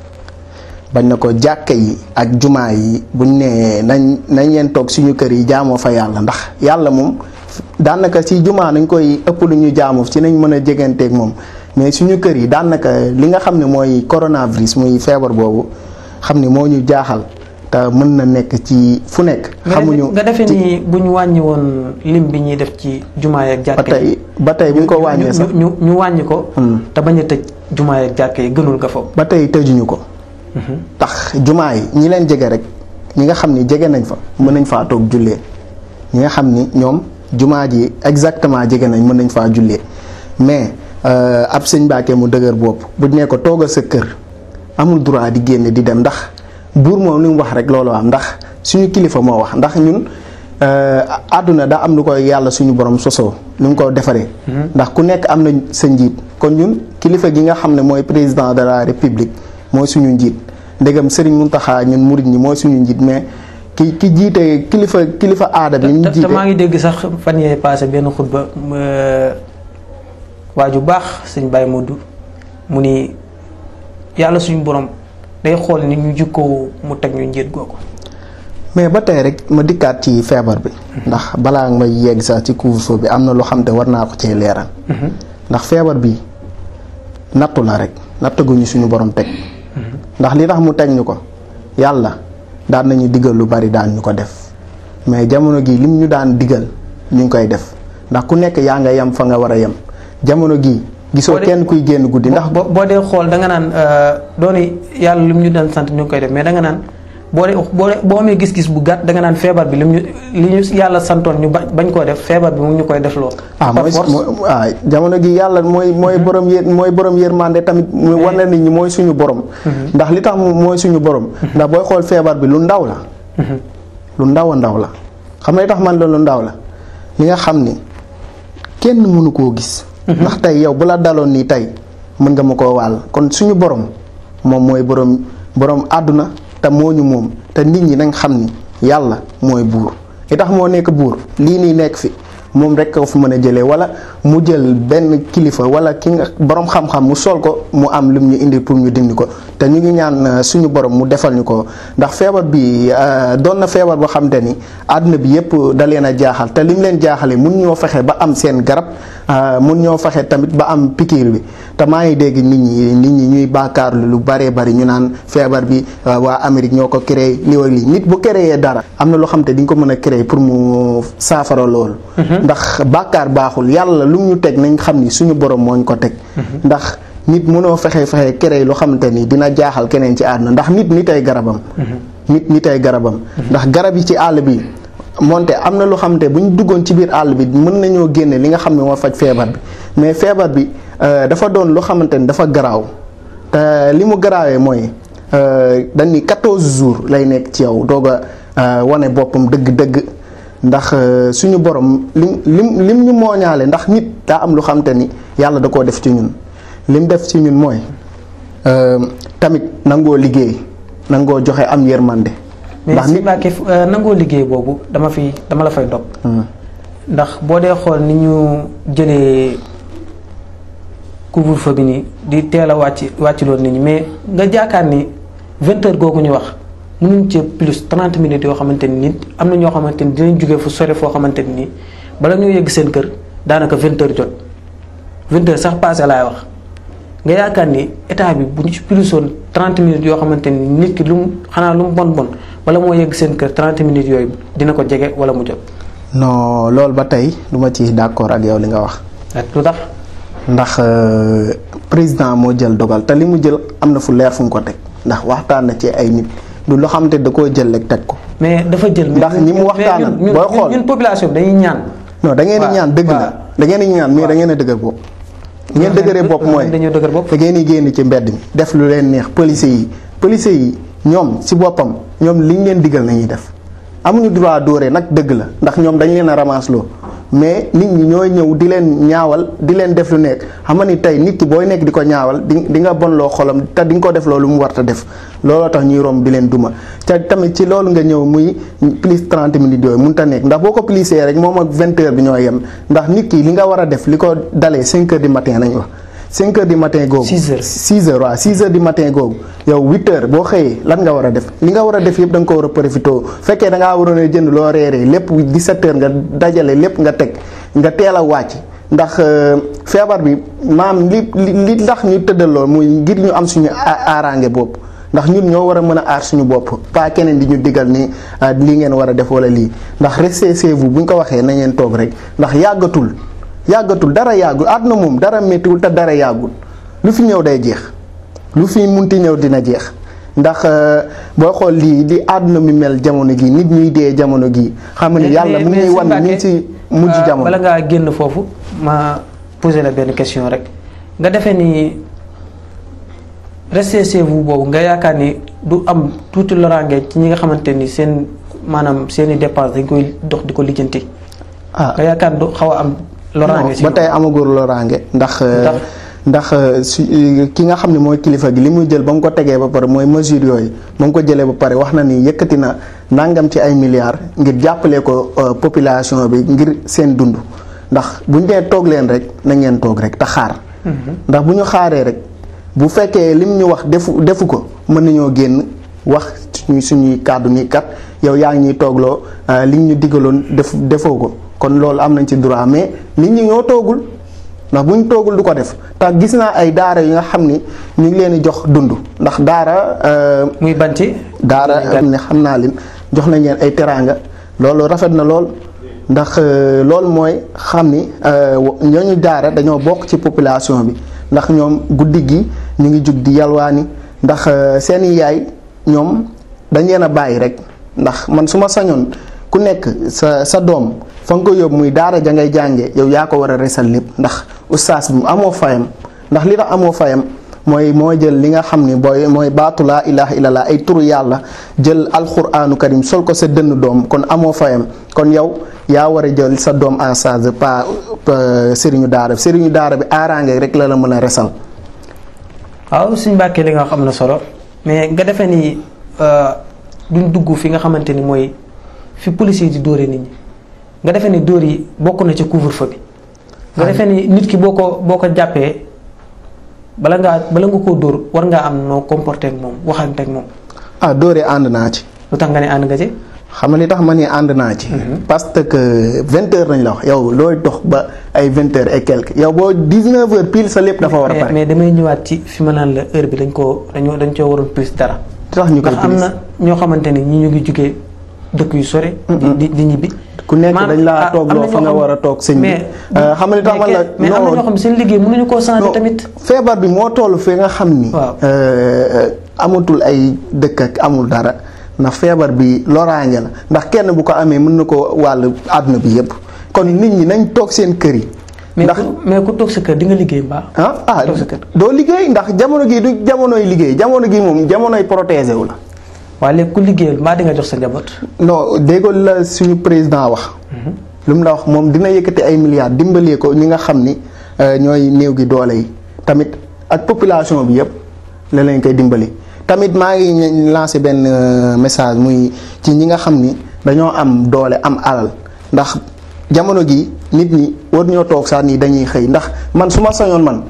bañ na ko jàkka yi ak jumaa yi buñ ne nañ leen toog suñu kër yi jaamoo fa yàlla ndax yàlla moom daanaka si jumaa nañ koy ëpp lu ñu jaamu ci nañ mën a jeganteeg moom mais suñu kër yi daanaka li nga xam ne mooy coronavirus muy feebar boobu. xam ni moo ñu jaaxal te mën na nekk ci fu nekk. xamuñu nga defee ni bu ñu wàññi woon lim bi ñuy def ci jumaa ak jàkka yi ba tey bu ñu ko wàññee sax ñu wàññi ko. te bañ a tëj jumaa ak jàkka yi gënul nga foofu. ba tey tëjuñu ko. tax jumaa yi ñi leen jege rek ñi nga xam ni jege nañ fa mën nañ faa toog jullee ñi nga xam ni ñoom jumaa ji exactement jege nañ mën nañ faa jullee mais ab sëñ Mbacke mu dëgër bopp bu ne ko toogal sa kër. amul droit di génne di dem ndax buur moom li mu wax rek loolu am ndax suñu kilifa moo wax ndax ñun àdduna daa am lu ko yàlla suñu borom sosoo lu mu ko defaree. ndax ku nekk am na sa njiit kon ñun kilifa gi nga xam ne mooy président de la république mooy suñu njiit ndegam Serigne Mountakha ñun murid ñi mooy suñu njiit mais ki jiite kilifa aada bi ñu jiite. te maa ngi dégg sax fan yee passé benn xutba waa ju baax sëñ Baye Modou mu ni yàlla suñu borom day xool ni ñu jikkoo mu teg ñu njiit googu. mais ba tey rek ma dikkaat ci feebar bi. ndax balaa nga may yegg sax ci couvre-feu bi am na loo xam te war naa ko cee leeral. ndax feebar bi nattu la rek nattaguñu suñu borom teg. ndax li tax mu teg ñu ko yàlla daan nañu digal lu bari daan ñu ko def mais jamono gi lim ñu daan digal ñu ngi koy def ndax ku nekk yaa nga yem fa nga war a yem jamono gi gisoo kenn kuy génn guddi. ndax boo dee xool da nga naan dooni yàlla lim ñu daan sant ñu ngi koy def mais da nga naan boo amee gis-gis bu gàtt da nga naan feebar bi li ñu yàlla santoon ñu bañ koo def feebar bi mu ñu koy def lool. jamono gi yàlla mooy borom yërmande tamit war na nit ñi mooy suñu borom. ndax li tax mooy suñu borom. ndax booy xool feebar bi lu ndaw la. lu ndaw a ndaw la xam nga li tax man la lu ndaw la li nga xam ni kenn mënu koo gis. ndax tey yow bu la daloon nii tey mën nga ma koo wàll kon suñu borom moom mooy borom àdduna. te moo ñu moom te nit ñi nañ xam ni yàlla mooy buur li tax moo nekk buur lii nii nekk fi moom rek ko fi mën a jëlee wala mu jël benn kilifa wala ki nga borom xam-xam mu sol ko mu am lim ñu indi pour ñu dindi ko te ñu ngi ñaan suñu borom mu defal ñu ko ndax feebar bi doon na feebar boo xam te ni àdduna bi yëpp da leen a jaaxal te lim leen jaaxale mun ñoo fexe ba am seen garab mun ñoo fexe tamit ba am pikiir bi te maa ngi dégg nit ñi ñuy baakaarlu lu baree bari ñu naan feebar bi waa Amérique ñoo ko créé lii nit bu créé dara am na loo xam te di nga ko mën a créé pour mu saafara loolu. ndax bàkkaar baaxul yàlla lu ñu teg nañ xam ni suñu borom moo ñu ko teg. ndax nit mënoo fexe créé loo xamante ni dina jaaxal keneen ci àdduna ndax nit ay garabam. nit ay garabam. ndax garab yi ci àll bi moonte am na loo xamante bu ñu duggoon ci biir àll bi mën nañoo génne li nga xam ne moo faj feebar bi mais feebar bi dafa doon loo xamante ni dafa garaaw te li mu garaawee mooy dañ ni 14 jours lay nekk ci yow doog a wane boppam dëgg-dëgg. ndax suñu borom lim ñu mooñaale ndax nit daa am lu xamante ni yàlla da koo def ci ñun lim def ci ñun mooy tamit nangoo liggéey nangoo joxe am yërmande. ndax nit nangoo liggéey boobu dama la fay dog. ndax boo dee xool ni ñu jëlee couvre-feu bi nii di teel a wàcc loon nit ñi mais nga jaakaar ni 20 heures googu ñu wax. mënuñ ci plus 30 minutes yoo xamante ni nit am na ñoo xamante ni dinañ jógee fu sore foo xamante ni bala ñoo yegg seen kër daanaka 20 heures jot 20 heures sax passé laay wax nga yaakaar ni état bi bu ñu ci plusoon 30 minutes yoo xamante ni nit ki lu mu bon wala moo yegg seen kër 30 minutes yooyu dina ko jege wala mu jot. non loolu ba tey du ma ci d'accord ak yow li nga wax. ak lu tax. ndax président moo jël dogal te li mu jël am na fu leer fu mu ko teg ndax waxtaan na ci ay nit. du loo xamante da koo jël rek teg ko. mais dafa jël. ndax ñi mu waxtaanal booy xool ñun population bi dañuy ñaan. non da ngeen di ñaan dëgg la da ngeen di ñaan mais da ngeen a dëgër bopp. da ngeen dëgëree bopp mooy dañoo dëgër bopp. da ngeen di génn ci mbedd mi def lu leen neex police yi ñoom si boppam ñoom liñ leen digal nañuy def amuñu droit dóoree nag dëgg la ndax ñoom dañ leen a ramasse loo mais nit ñi ñooy ñëw di leen ñaawal di leen def lu nekk xam nga ni tey nit ki booy nekk di ko ñaawal di nga bon loo xolam te di nga ko def loolu mu war a def looloo tax ñuy romb di leen duma te tamit ci loolu nga ñëw muy plus 30 minutes yooyu mënut a nekk ndax boo ko plisee rek moom ak 20 heures bi ñoo yem ndax nit ki li nga war a def li ko dalee 5 heures du matin nañ wax 5 heures du matin googu. 6 heures 6 heures waaw 6 heures du matin googu yow 8 heures boo xëyee lan nga war a def li nga war a def yëpp da nga ko war a profité fekkee da ngaa waroon a jënd loo reeree lépp 17 heures nga dajale lépp nga teg nga teel a wàcc ndax feebar bi maam li tax ñu tëddal lool muy ngir ñu am suñu aaraange bopp ndax ñun ñoo war a mën a aar suñu bopp pas keneen di ñu digal ni lii ngeen war a def wala lii ndax restez chez vous bu ñu ko waxee na ngeen toog rek ndax yàggatul dara yàggul àdduna moom dara méttiwul te dara yàggul lu fi ñëw day jeex lu fi munti ñëw dina jeex ndax boo xool lii di àdduna mi mel jamono gi nit ñuy dee jamono gi xam nga ni yàlla mu ngi wan ni ci mujj jamono. bala ngaa génn foofu ma posé la benn question rek nga defee ni restez chez vous boobu nga yaakaar ni du am tuuti loraange ci ñi nga xamante ni seen maanaam seen i dépense dañ koy dox di ko lijjanti. nga yaakaar du xaw a am. loraange ba tey amagul loraange ndax ndax ki nga xam ne mooy kilifa gi li muy jël ba mu ko tegee ba pare mooy mesure yooyu ba mu ko jëlee ba pare wax na ni yëkkati na nangam ci ay milliards ngir jàppale ko population bi ngir seen dund ndax bu ñu dee toog leen rek na ngeen toog rek te xaar. ndax bu ñu xaaree rek bu fekkee lim ñu wax defu ko mën nañoo génn wax suñuy kàddu ni kat yow yaa ngi ñuy toogloo li ñu digaloon defoo ko kon loolu am nañ ci droit mais nit ñi ñoo toogul. ndax bu ñu toogul du ko def te gis naa ay daara yi nga xam ni ñu ngi leen di jox dund ndax daara. muy banti. daara ne xam naa leen jox nañ leen ay teraanga loolu rafet na lool ndax loolu mooy xam ni ñooñu daara dañoo bokk ci population bi ndax ñoom guddi gi ñu ngi jug di yalwaani ndax seeni yaay ñoom dañ leen a bàyyi rek ndax man su ma sañoon ku nekk sa doom. fa nga ko yóbbu muy daara ja ngay jànge yow yaa ko war a resal lépp ndax ustaas bi amoo fayam ndax li tax amoo fayam moo jël li nga xam ni mooy baatu laa ilaha illallah ay turu yàlla jël alquraanu karim sol ko sa dënn doom kon amoo fayam kon yow yaa war a jël sa doom en charge pas sëriñu daara bi aaraange rek la mën a resal. waaw suñ bàkkee li nga xam na solo mais nga defee ni duñ dugg fi nga xamante ni mooy fi police yi di dóore nit ñi. nga defee ni dóor yi bokk na ci couvre-feu bi. nga defee ni nit ki boo ko jàppee bala nga koo dóor war ngaa am noo comporté ak moom waxante ak moom. dóoree ànd naa ci. lu tax nga ne ànd nga ci. xam nga li tax ma ne ànd naa ci. parce que 20h lañ la wax yow looy dox ba ay 20h et quelque yow boo 19h pile sa lépp dafa war a pare. mais damay ñëwaat ci fi ma naan la heure bi dañ coo waroon plus dara. tax ñu koy ndax am na ñoo xamante ni ñi ñu ngi jugee dëkk yu sore. di ñibbi. ku nekk dañ laa toog loo fa nga war a toog sëñ bi xam nga tax man la mais am na ñoo xam seen liggéey mënuñu koo changer tamit. feebar bi moo toll fi nga xam ni. amatul ay dëkk ak amul dara ndax feebar bi loraange la ndax kenn bu ko amee mën na ko wàll àdduna bi yépp kon nit ñi nañ toog seen kër yi. ndax mais ku toog sa kër di nga liggéey mbaa. toog sa kër doo liggéey ndax jamono gi du jamonoy liggéey jamono gi moom jamonoy protégé wu la. waaye léegi ku liggéeyal mbaa di nga jox sa njaboot. non déggoo la suñu président wax. lu mu la wax moom dina yëkkati ay milliards dimbalee ko ñi nga xam ni ñooy néew gi doole yi tamit ak population bi yëpp la lañ koy dimbali. tamit maa ngi lancé benn message muy ci ñi nga xam ni dañoo am doole am alal ndax jamono gi nit ñi war ñoo toog sax nii dañuy xëy ndax man su ma sañoon man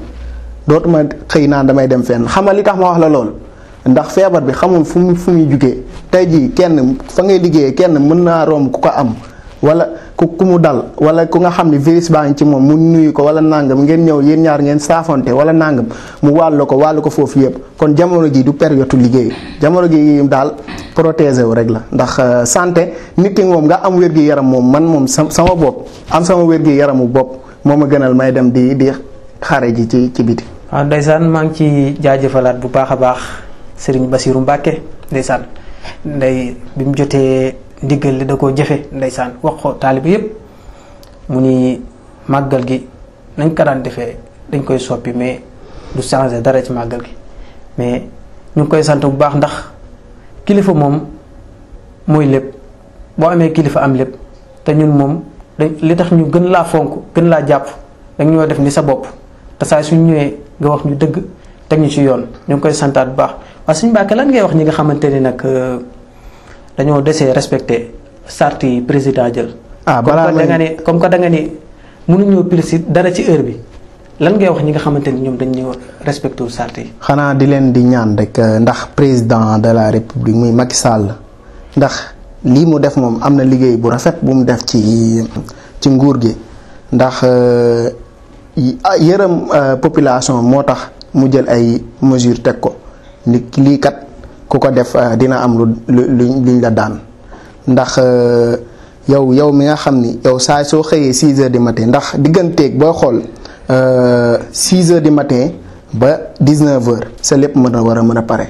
dootuma xëy naan damay dem fenn xam nga li tax ma wax la lool. ndax feebar bi xamul fu muy jugee tey jii kenn fa ngay liggéeyee kenn mën naa romb ku ko am wala ku mu dal wala ku nga xam ne virus baa ngi ci moom mu nuyu ko wala nangam ngeen ñëw yéen ñaar ngeen saafonte wala nangam mu wàllu ko foofu yëpp kon jamono ji du période liggéey jamono gi daal protéger wu rek la ndax santé nit ki moom nga am wér-gi-yaram moom man moom sama bopp am sama wér-gi-yaramu bopp moo ma gënal may dem di xare ji ci biti. waaw ndeysaan maa ngi ci jaajëfalaat bu baax a baax. Sëriñ Basiru Mbàkke ndeysaan nday bi mu jotee ndigal li da koo jëfe ndeysaan wax ko taalibe yépp mu ni màggal gi nañ ko daan defee dañ koy soppi mais du changer dara ci màggal gi mais ñu ngi koy sant bu baax ndax kilifa moom mooy lépp boo amee kilifa am lépp te ñun moom li tax ñu gën laa fonk gën laa jàpp dañ ñoo def ni sa bopp te saa suñ ñëwee nga wax ñu dëgg teg ñu ci yoon ñu ngi koy santaat bu baax. waaw suñu Mbàkke lan ngay wax ñi nga xamante ni nag dañoo desee respecté charte yi président jël. balaa comme que da nga ni mënuñoo pil dara ci heure bi lan ngay wax ñi nga xamante ni ñoom dañ ñëw respecté wu charte yi. xanaa di leen di ñaan rek ndax président de la république muy Macky Sall ndax lii mu def moom am na liggéey bu rafet bu mu def ci nguur gi ndax yërëm population moo tax mu jël ay mesures teg ko. nit lii kat ku ko def dina am luñ la daan ndax yow mi nga xam ni yow saa soo xëyee 6h du matin ndax digganteeg booy xool 6h du matin ba 19h sa lépp mën a pare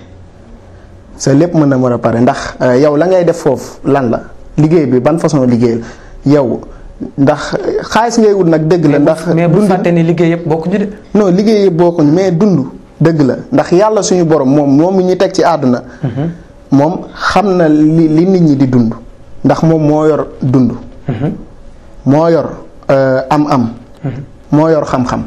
sa lépp mën a pare ndax yow la ngay def foofu lan la liggéey bi ban façon liggéey yow ndax xaalis ngay wut nag dëgg la. ndax mais bu fàtte ni liggéey yëpp bokkuñu de. non liggéey yëpp bokkuñu mais dund. dëgg la ndax yàlla suñu borom moom ñu teg ci àdduna moom xam na li nit ñi di dund ndax moom moo yor dund moo yor am-am moo yor xam-xam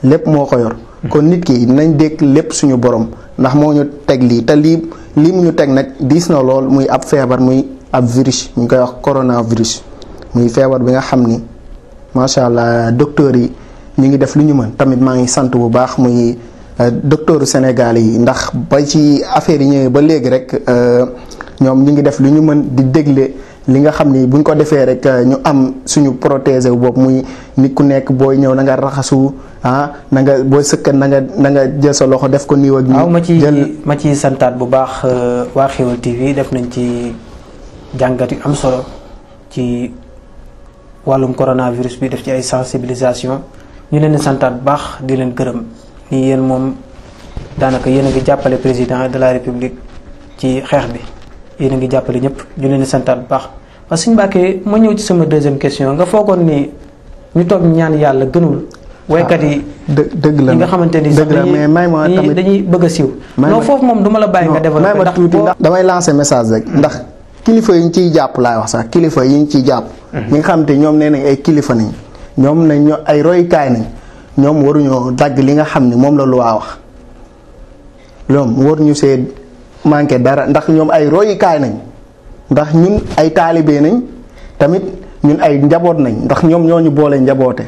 lépp moo ko yor. kon nit ki nañ dégg lépp suñu borom ndax moo ñu teg lii te lii mu ñu teg nag diis na lool muy ab feebar muy ab virus ñu koy wax coronavirus muy feebar bi nga xam ni macha allah docteur yi ñu ngi def lu ñu mën tamit maa ngi sant bu baax muy docteuru Sénégal yi ndax ba ci affaire yi ñëwee ba léegi rek ñoom ñu ngi def lu ñu mën di dégle li nga xam ni buñ ko defee rek ñu am suñu protéger wu bopp muy nit ku nekk booy ñëw na nga raxasu na nga booy sëkkat na nga jël sa loxo def ko nii ak nii. waaw ma ci santaat bu baax waa Xéwal TV def nañ ci jàngat yu am solo ci wàllum coronavirus bi def ci ay sensibilisation ñu leen di santaat bu baax di leen gërëm ni yéen moom daanaka yéen a ngi jàppale président de la république ci xeex bi. yéen a ngi jàppale ñëpp ñu leen di santaat bu baax parce que suñu Mbàkke ma ñëw ci sama deuxième question nga foogoon ni ñu toog ñaan yàlla gënul. waykat yi dëgg la ñi nga xamante ni sax dañuy bëgg a siiw. non foofu moom duma la bàyyi nga développé ndax damay lancer message rek ndax kilifa yi ñu ciy jàpp laay wax sax kilifa yi ñu ciy jàpp. ñi nga xamante ñoom nee nañ ay kilifa nañ ñoom nañ ay royukaay nañ ñoom waruñoo dagg li nga xam ne moom la lu waa wax ñoom waruñu see manqué dara ndax ñoom ay royukaay nañ ndax ñun ay taalibe nañ tamit ñun ay njaboot nañ ndax ñoom ñoo ñu boole njaboote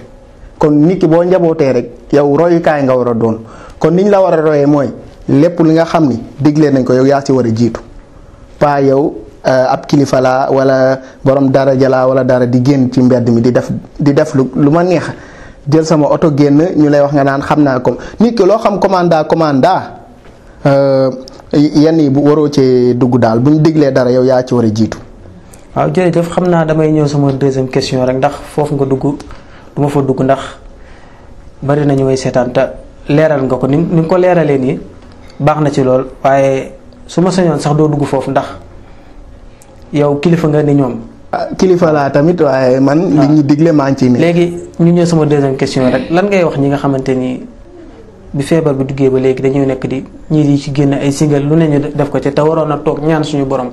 kon nit ki boo njabootee rek yow royukaay nga war a doon kon niñ la war a royee mooy lépp li nga xam ni digle nañ ko yow yaa ci war a jiitu pas yow ab kilifa laa wala borom daraja laa wala dara di génn ci mbedd mi di def lu ma neex jël sama oto génn ñu lay wax nga naan xam naa ko nit ki loo xam commanda yenn yi bu waroo cee dugg daal bu ñu diglee dara yow yaa ci war a jiitu. waaw jërëjëf xam naa damay ñëw sama deuxième question rek ndax foofu nga dugg du ma fa dugg ndax bari nañu way seetaan te leeral nga ko ni nga ko leeralee nii baax na ci lool waaye su ma sañoon sax doo dugg foofu ndax yow kilifa nga ni ñoom. kilifa laa tamit waaye man. li ñu digle maa ngi ciy ne. léegi ñu ñëw sama deuxième question rek lan ngay wax ñi nga xamante ni. bi feebar bi duggee ba léegi dañuy nekk di ñii di ci génn ay single lu ne ñu def ko ci te waroon a toog ñaan suñu borom.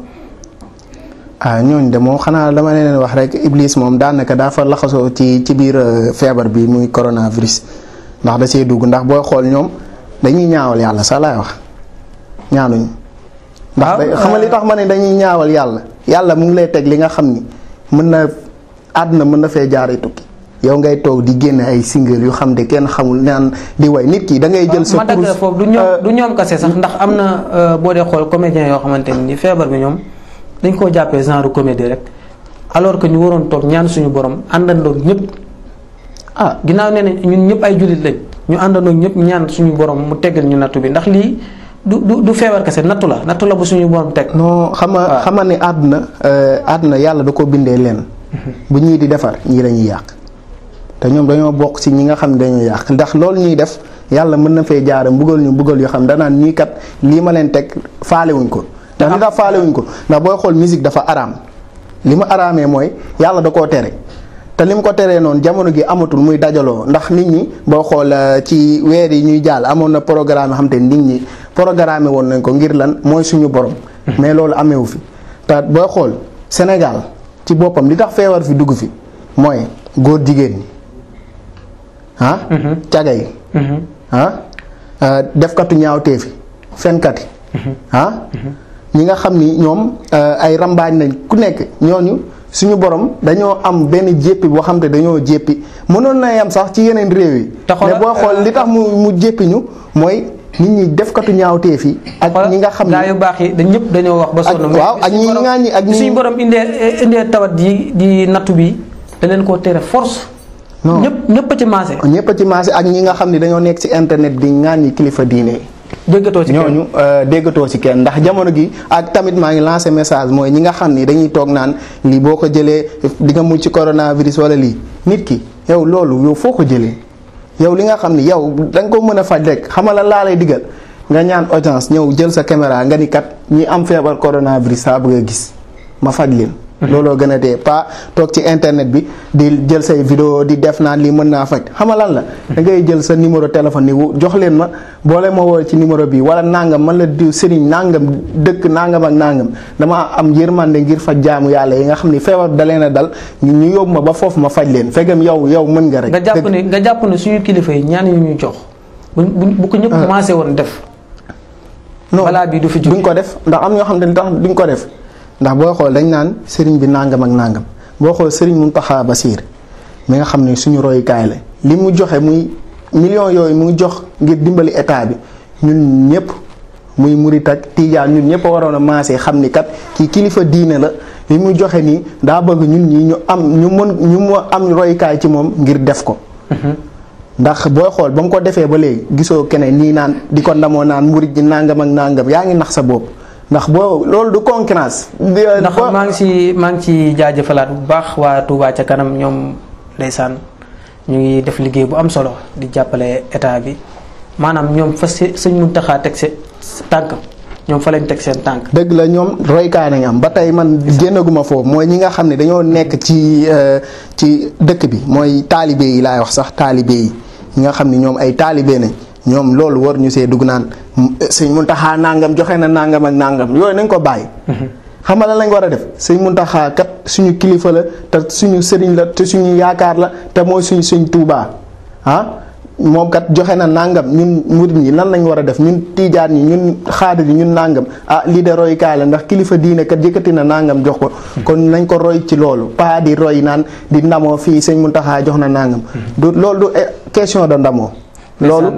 ñooñ de moom xanaa dama leen wax rek Iblis moom daanaka daa fa laxasoo ci biir feebar bi muy coronavirus ndax da see dugg ndax booy xool ñoom dañuy ñaawal yàlla sax laay wax ñaanuñ. ndax xam nga li tax ma ne dañuy ñaawal yàlla mu ngi lay teg li nga xam ni mën na àdduna mën na fee jaaree tukki. yow ngay toog di génne ay single yu xam ne kenn xamul naan di way nit ki da ngay jël sa. ma dagg foofu du ñoom kase sax ndax am na boo dee xool comédien yoo xamante ni feebar bi ñoom dañ koo jàppee genre comédie rek alors que ñu waroon toog ñaan suñu borom àndandoo ñëpp. ginnaaw nee na ñun ñëpp ay jullit lañ ñu àndandoo ñëpp ñaan suñu borom mu teggal ñu nattu bi ndax lii du feebar kase nattu la bu suñu borom teg. non xama ne àdduna yàlla da ko bindee leen. bu ñii di defar ñii dañuy yàq. te ñoom dañoo bokk ci ñi nga xam ne dañoo yàq ndax loolu ñuy def yàlla mën na fee jaare mbugal yoo xam danaan ñii kat lii ma leen teg faalewuñ ko ndax li tax faalewuñ ko ndax booy xool musique dafa araam li mu araamee mooy yàlla da koo tere te li mu ko teree noonu jamono gi amatul muy dajaloo ndax nit ñi boo xool ci weer yi ñuy jàll amoon na programme yoo xam te nit ñi programme woon nañ ko ngir lan mooy suñu borom mais loolu ameewu fi te booy xool Sénégal ci boppam li tax feebar fi dugg fi mooy góor jigéen ñi caga yi defkatu ñaawteefi fenkat yi ñi nga xam ni ñoom ay rambaaj nañ ku nekk ñooñu suñu borom dañoo am benn jéppi boo xam te dañoo jéppi mënoon na yam sax ci yeneen réew yi mais boo xool li tax mu jéppi ñu mooy nit ñi defkatu ñaawteef yi ak ñi nga xam ne gaa yu baax yi dañ ñëpp dañoo wax ba sonn waaw ak ñi nga ñi ak suñu borom indee tawat di nattu bi da leen koo tere force non ñëpp a ci maase. ñëpp a ci maase ak ñi nga xam ne dañoo nekk ci internet di ŋàññi kilifa diine. déggatoo ci kenn ñooñu déggatoo ci kenn ndax jamono gi ak tamit maa ngi lancé message mooy ñi nga xam ni dañuy toog naan lii boo ko jëlee di nga mucc ci coronavirus wala lii nit ki yow loolu yow foo ko jëlee yow li nga xam ni yow da nga ko mën a faj rek xamal la laa lay digal nga ñaan audience ñëw jël sa caméra nga ni kat ñi am feebar coronavirus saa bëgg a gis ma faj leen looloo gën a dee pas toog ci internet bi di jël say vidéo di def naan lii mën naa faj xam nga lan la da ngay jël sa numéro téléphone ni jox leen ma boole ma woo ci numéro bi wala nangam man la diw sëriñ nangam dëkk nangam ak nangam dama am yërmande ngir faj jaamu yàlla yi nga xam ni feebar da leen a dal ñu yóbbu ma ba foofu ma faj leen fekkam yow mën nga rek. nga jàpp ne suñu kilifa yi ñaan yu ñuy jox bu ko ñëpp commencé woon def. non balaa bi du fi jóg duñ ko def ndax am ñoo xam ne tax duñ ko def ndax boo xool dañ naan sëriñ bi nangam ak nangam boo xool sëriñ Mountakha Bassir mi nga xam ne suñu royukaay la li mu joxe muy millions yooyu mu jox ngir dimbali état bi ñun ñëpp muy murit ak tijaan ñun ñëpp a waroon a maasee xam ni kat kii kilifa diine la li mu joxe nii daa bëgg ñun ñi ñu am royukaay ci moom ngir def ko. ndax booy xool ba mu ko defee ba léegi gisoo keneen nii naan di ko ndamoo naan murit ji nangam ak nangam yaa ngi nax sa bopp ndax boo loolu du concurrence. ndax maa ngi ci jaajëfalaat bu baax waa Touba ca kanam ñoom ndeysaan ñu ngi def liggéey bu am solo di jàppale état bi maanaam ñoom fa sëñ Mountakha teg seen tànk ñoom fa lañ teg seen tànk. dëgg la ñoom roykaay nañ am ba tey man génnaguma foofu mooy ñi nga xam ne dañoo nekk ci dëkk bi mooy taalibe yi laay wax sax taalibe yi. ñi nga xam ni ñoom ay taalibe nañ ñoom loolu war ñu see dugg naan sëñ Mountakha nangam joxe na nangam ak nangam yooyu nañ ko bàyyi. xam nga lan lañ war a def sëñ Mountakha kat suñu kilifa la te suñu sëriñ la te suñu yaakaar la te mooy suñ Tuubaa moom kat joxe na nangam ñun murid ñi lan lañ war a def ñun tiijaan ñi ñun xaadir yi ñun nangam lii de roykaay la ndax kilifa diine kat yëkkati na nangam jox ko. kon nañ ko roy ci loolu pas di roy naan di ndamoo fii sëñ Mountakha jox na nangam. loolu du question de ndamoo. loolu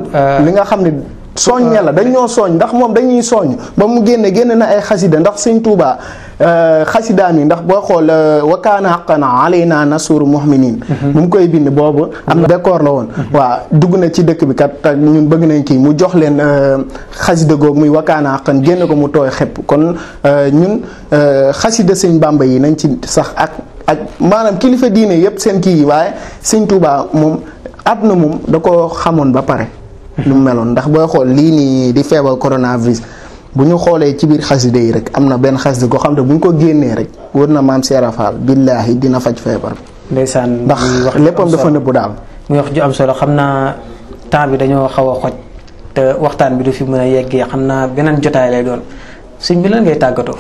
li nga xam ne soññe la dañ ñoo soññ ndax moom dañuy soññ ba mu génne na ay xasida ndax sëñ Tuubaa xasidaam yi ndax boo xool wa kaana haqqan alaynaa nasrul mu'miniin bu mu koy bind boobu am na décor la woon waaw dugg na ci dëkk bi kat te ñun bëgg nañ kii mu jox leen xasida googu muy wa kaana haqqan génne ko mu tooy xepp kon ñun xasida sëñ Bàmba yi nañ ci sax ak maanaam kilifa diine yépp seen kii yi waaye sëñ Tuubaa moom àdduna moom da ko xamoon ba pare lu mu meloon ndax booy xool lii nii di feebar coronavirus bu ñu xoolee ci biir xasida yi rek am na benn xasida koo xam ne bu ñu ko génnee rek wër na maam Seera Faal billaahi dina faj feebar bi. ndeysaan ndax léppam dafa nëbbu daal. muy wax ju am solo xam naa temps bi dañoo xaw a xoj te waxtaan bi du fi mën a yeggee xam naa beneen jotaay lay doon sëñ bi lan ngay tàggatoo.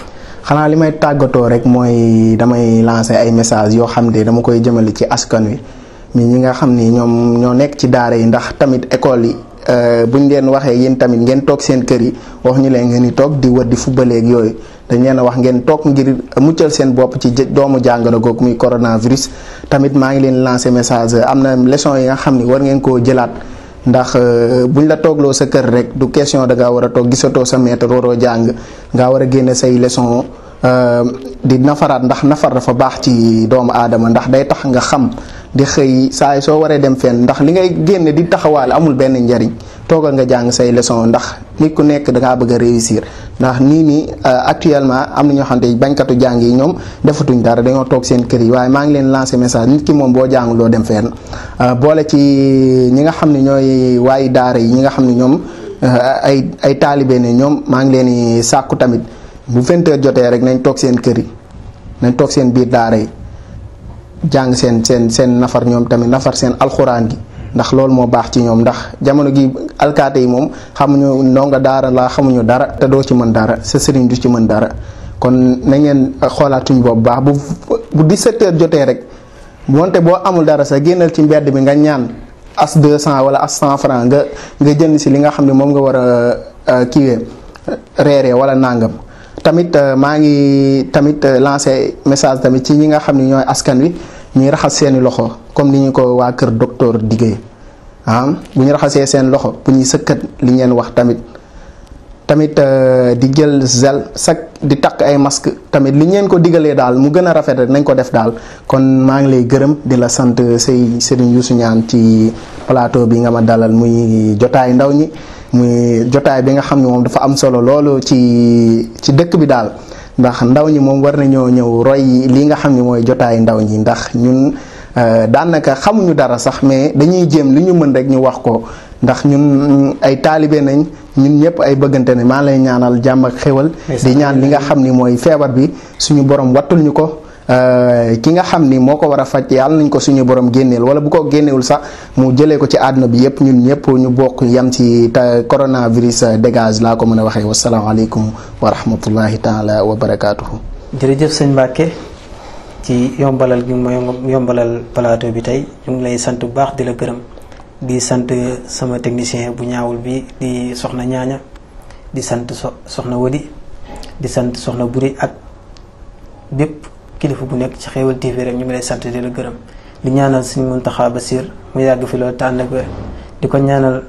xanaa li may tàggatoo rek mooy damay lancer ay message yoo xam ne dama koy jëmale ci askan wi mais ñi nga xam ni ñoom ñoo nekk ci daara yi ndax tamit école yi. buñ leen waxee yéen tamit ngeen toog seen kër yi wax ñu leen ngeen di toog di wër di fubaleeg yooyu dañ leen a wax ngeen toog ngir muccal seen bopp ci doomu jàngoro googu muy coronavirus. tamit maa ngi leen lancer message am na leçon yi nga xam ni war ngeen koo jëlaat ndax buñ la toogloo sa kër rek du question da ngaa war a toog gisatoo sa maître waroo jàng ngaa war a génne say leçon di nafaraat ndax nafar dafa baax ci doomu aadama ndax day tax nga xam. di xëy saa soo waree dem fenn ndax li ngay génne di taxawaale amul benn njariñ toogal nga jàng say leçon ndax nit ku nekk dangaa bëgg a réussir ndax nii actuellement am na ñoo xam ne bañkatu jàng yi ñoom defatuñ dara dañoo toog seen kër yi waaye maa ngi leen lancer message nit ki moom boo jàngul doo dem fenn boole ci ñi nga xam ne ñooy waayi daara yi ñi nga xam ne ñoom ay taalibe ne ñoom maa ngi leen di sàkku tamit bu 20 heures jotee rek nañ toog seen kër yi nañ toog seen biir daara yi jàng seen nafar ñoom tamit nafar seen alxuraan gi ndax loolu moo baax ci ñoom ndax jamono gi alkaate yi moom xamuñu ndonga daara la xamuñu dara te doo ci mën dara sa sëriñ du ci mën dara kon na ngeen xoolaat suñu bopp baax bu 17 heures jotee rek wonte boo amul dara sa génnal ci mbedd bi nga ñaan as 200 wala as 100 francs nga jënd si li nga xam ne moom nga war a kiiwee reeree wala nàngam tamit maa ngi tamit lancé message tamit ci ñi nga xam ne ñooy askan wi ñuy raxas seeni loxo comme ni ñu ko waa kër docteur diggee bu ñu raxasee seen loxo bu ñuy sëkkat li ngeen wax tamit di jël gel di takk ay masque tamit li ngeen ko digalee daal mu gën a rafet rek nañ ko def daal kon maa ngi lay gërëm di la sant Serigne Youssou Niane ci plateau bi nga ma dalal muy jotaay ndaw ñi muy jotaay bi nga xam ne moom dafa am solo loolu ci dëkk bi daal ndax ndaw ñi moom war nañoo ñëw roy li nga xam ne mooy jotaay ndaw ñi ndax ñun daanaka xamuñu dara sax mais dañuy jéem li ñu mën rek ñu wax ko ndax ñun ay taalibe nañ ñun ñëpp ay bëggante ne maa lay ñaanal jàmm ak xéwal di ñaan li nga xam ni mooy feebar bi suñu borom wattul ñu ko ki nga xam ni moo ko war a faj yàlla nañ ko suñu borom génneel, wala bu ko génnewul sax mu jëlee ko ci àdduna bi yëpp, ñun ñëpp ñu bokk yam ci coronavirus dégage laa ko mën a waxee. wasalaamaaleykum wa rahmatullahi taala wa barakaatuhu. jërëjëf sëñ Mbacke ci yombalal gi ma yombalal plateau bi tey, ñu ngi lay sant bu baax di la gërëm, di sant sama technicien bu ñaawul bi di soxna ñaaña, di sant soxna Wadi, di sant soxna Buri ak bépp kilifa bu nekk ci Xéewal TV rek ñu ngi lay sant di la gërëm. di ñaanal Sëriñ Muntaxa Basiir mu yàgg fi loolu tànn ak di ko ñaanal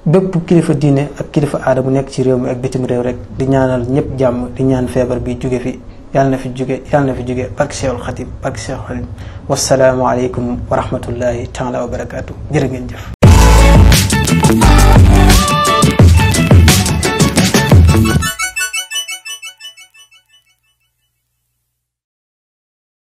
bépp kilifa diine ak kilifa aada bu nekk ci réew mi ak bitim réew rek, di ñaanal ñëpp jàmm, di ñaan feebar bi jóge fi yàlla na fi jóge barke Seexul Xadim barke Seexul Xadim. Wassalaamu aleykum wa rahmatullahi taala wa barakaatu. jërë ngeen jëf.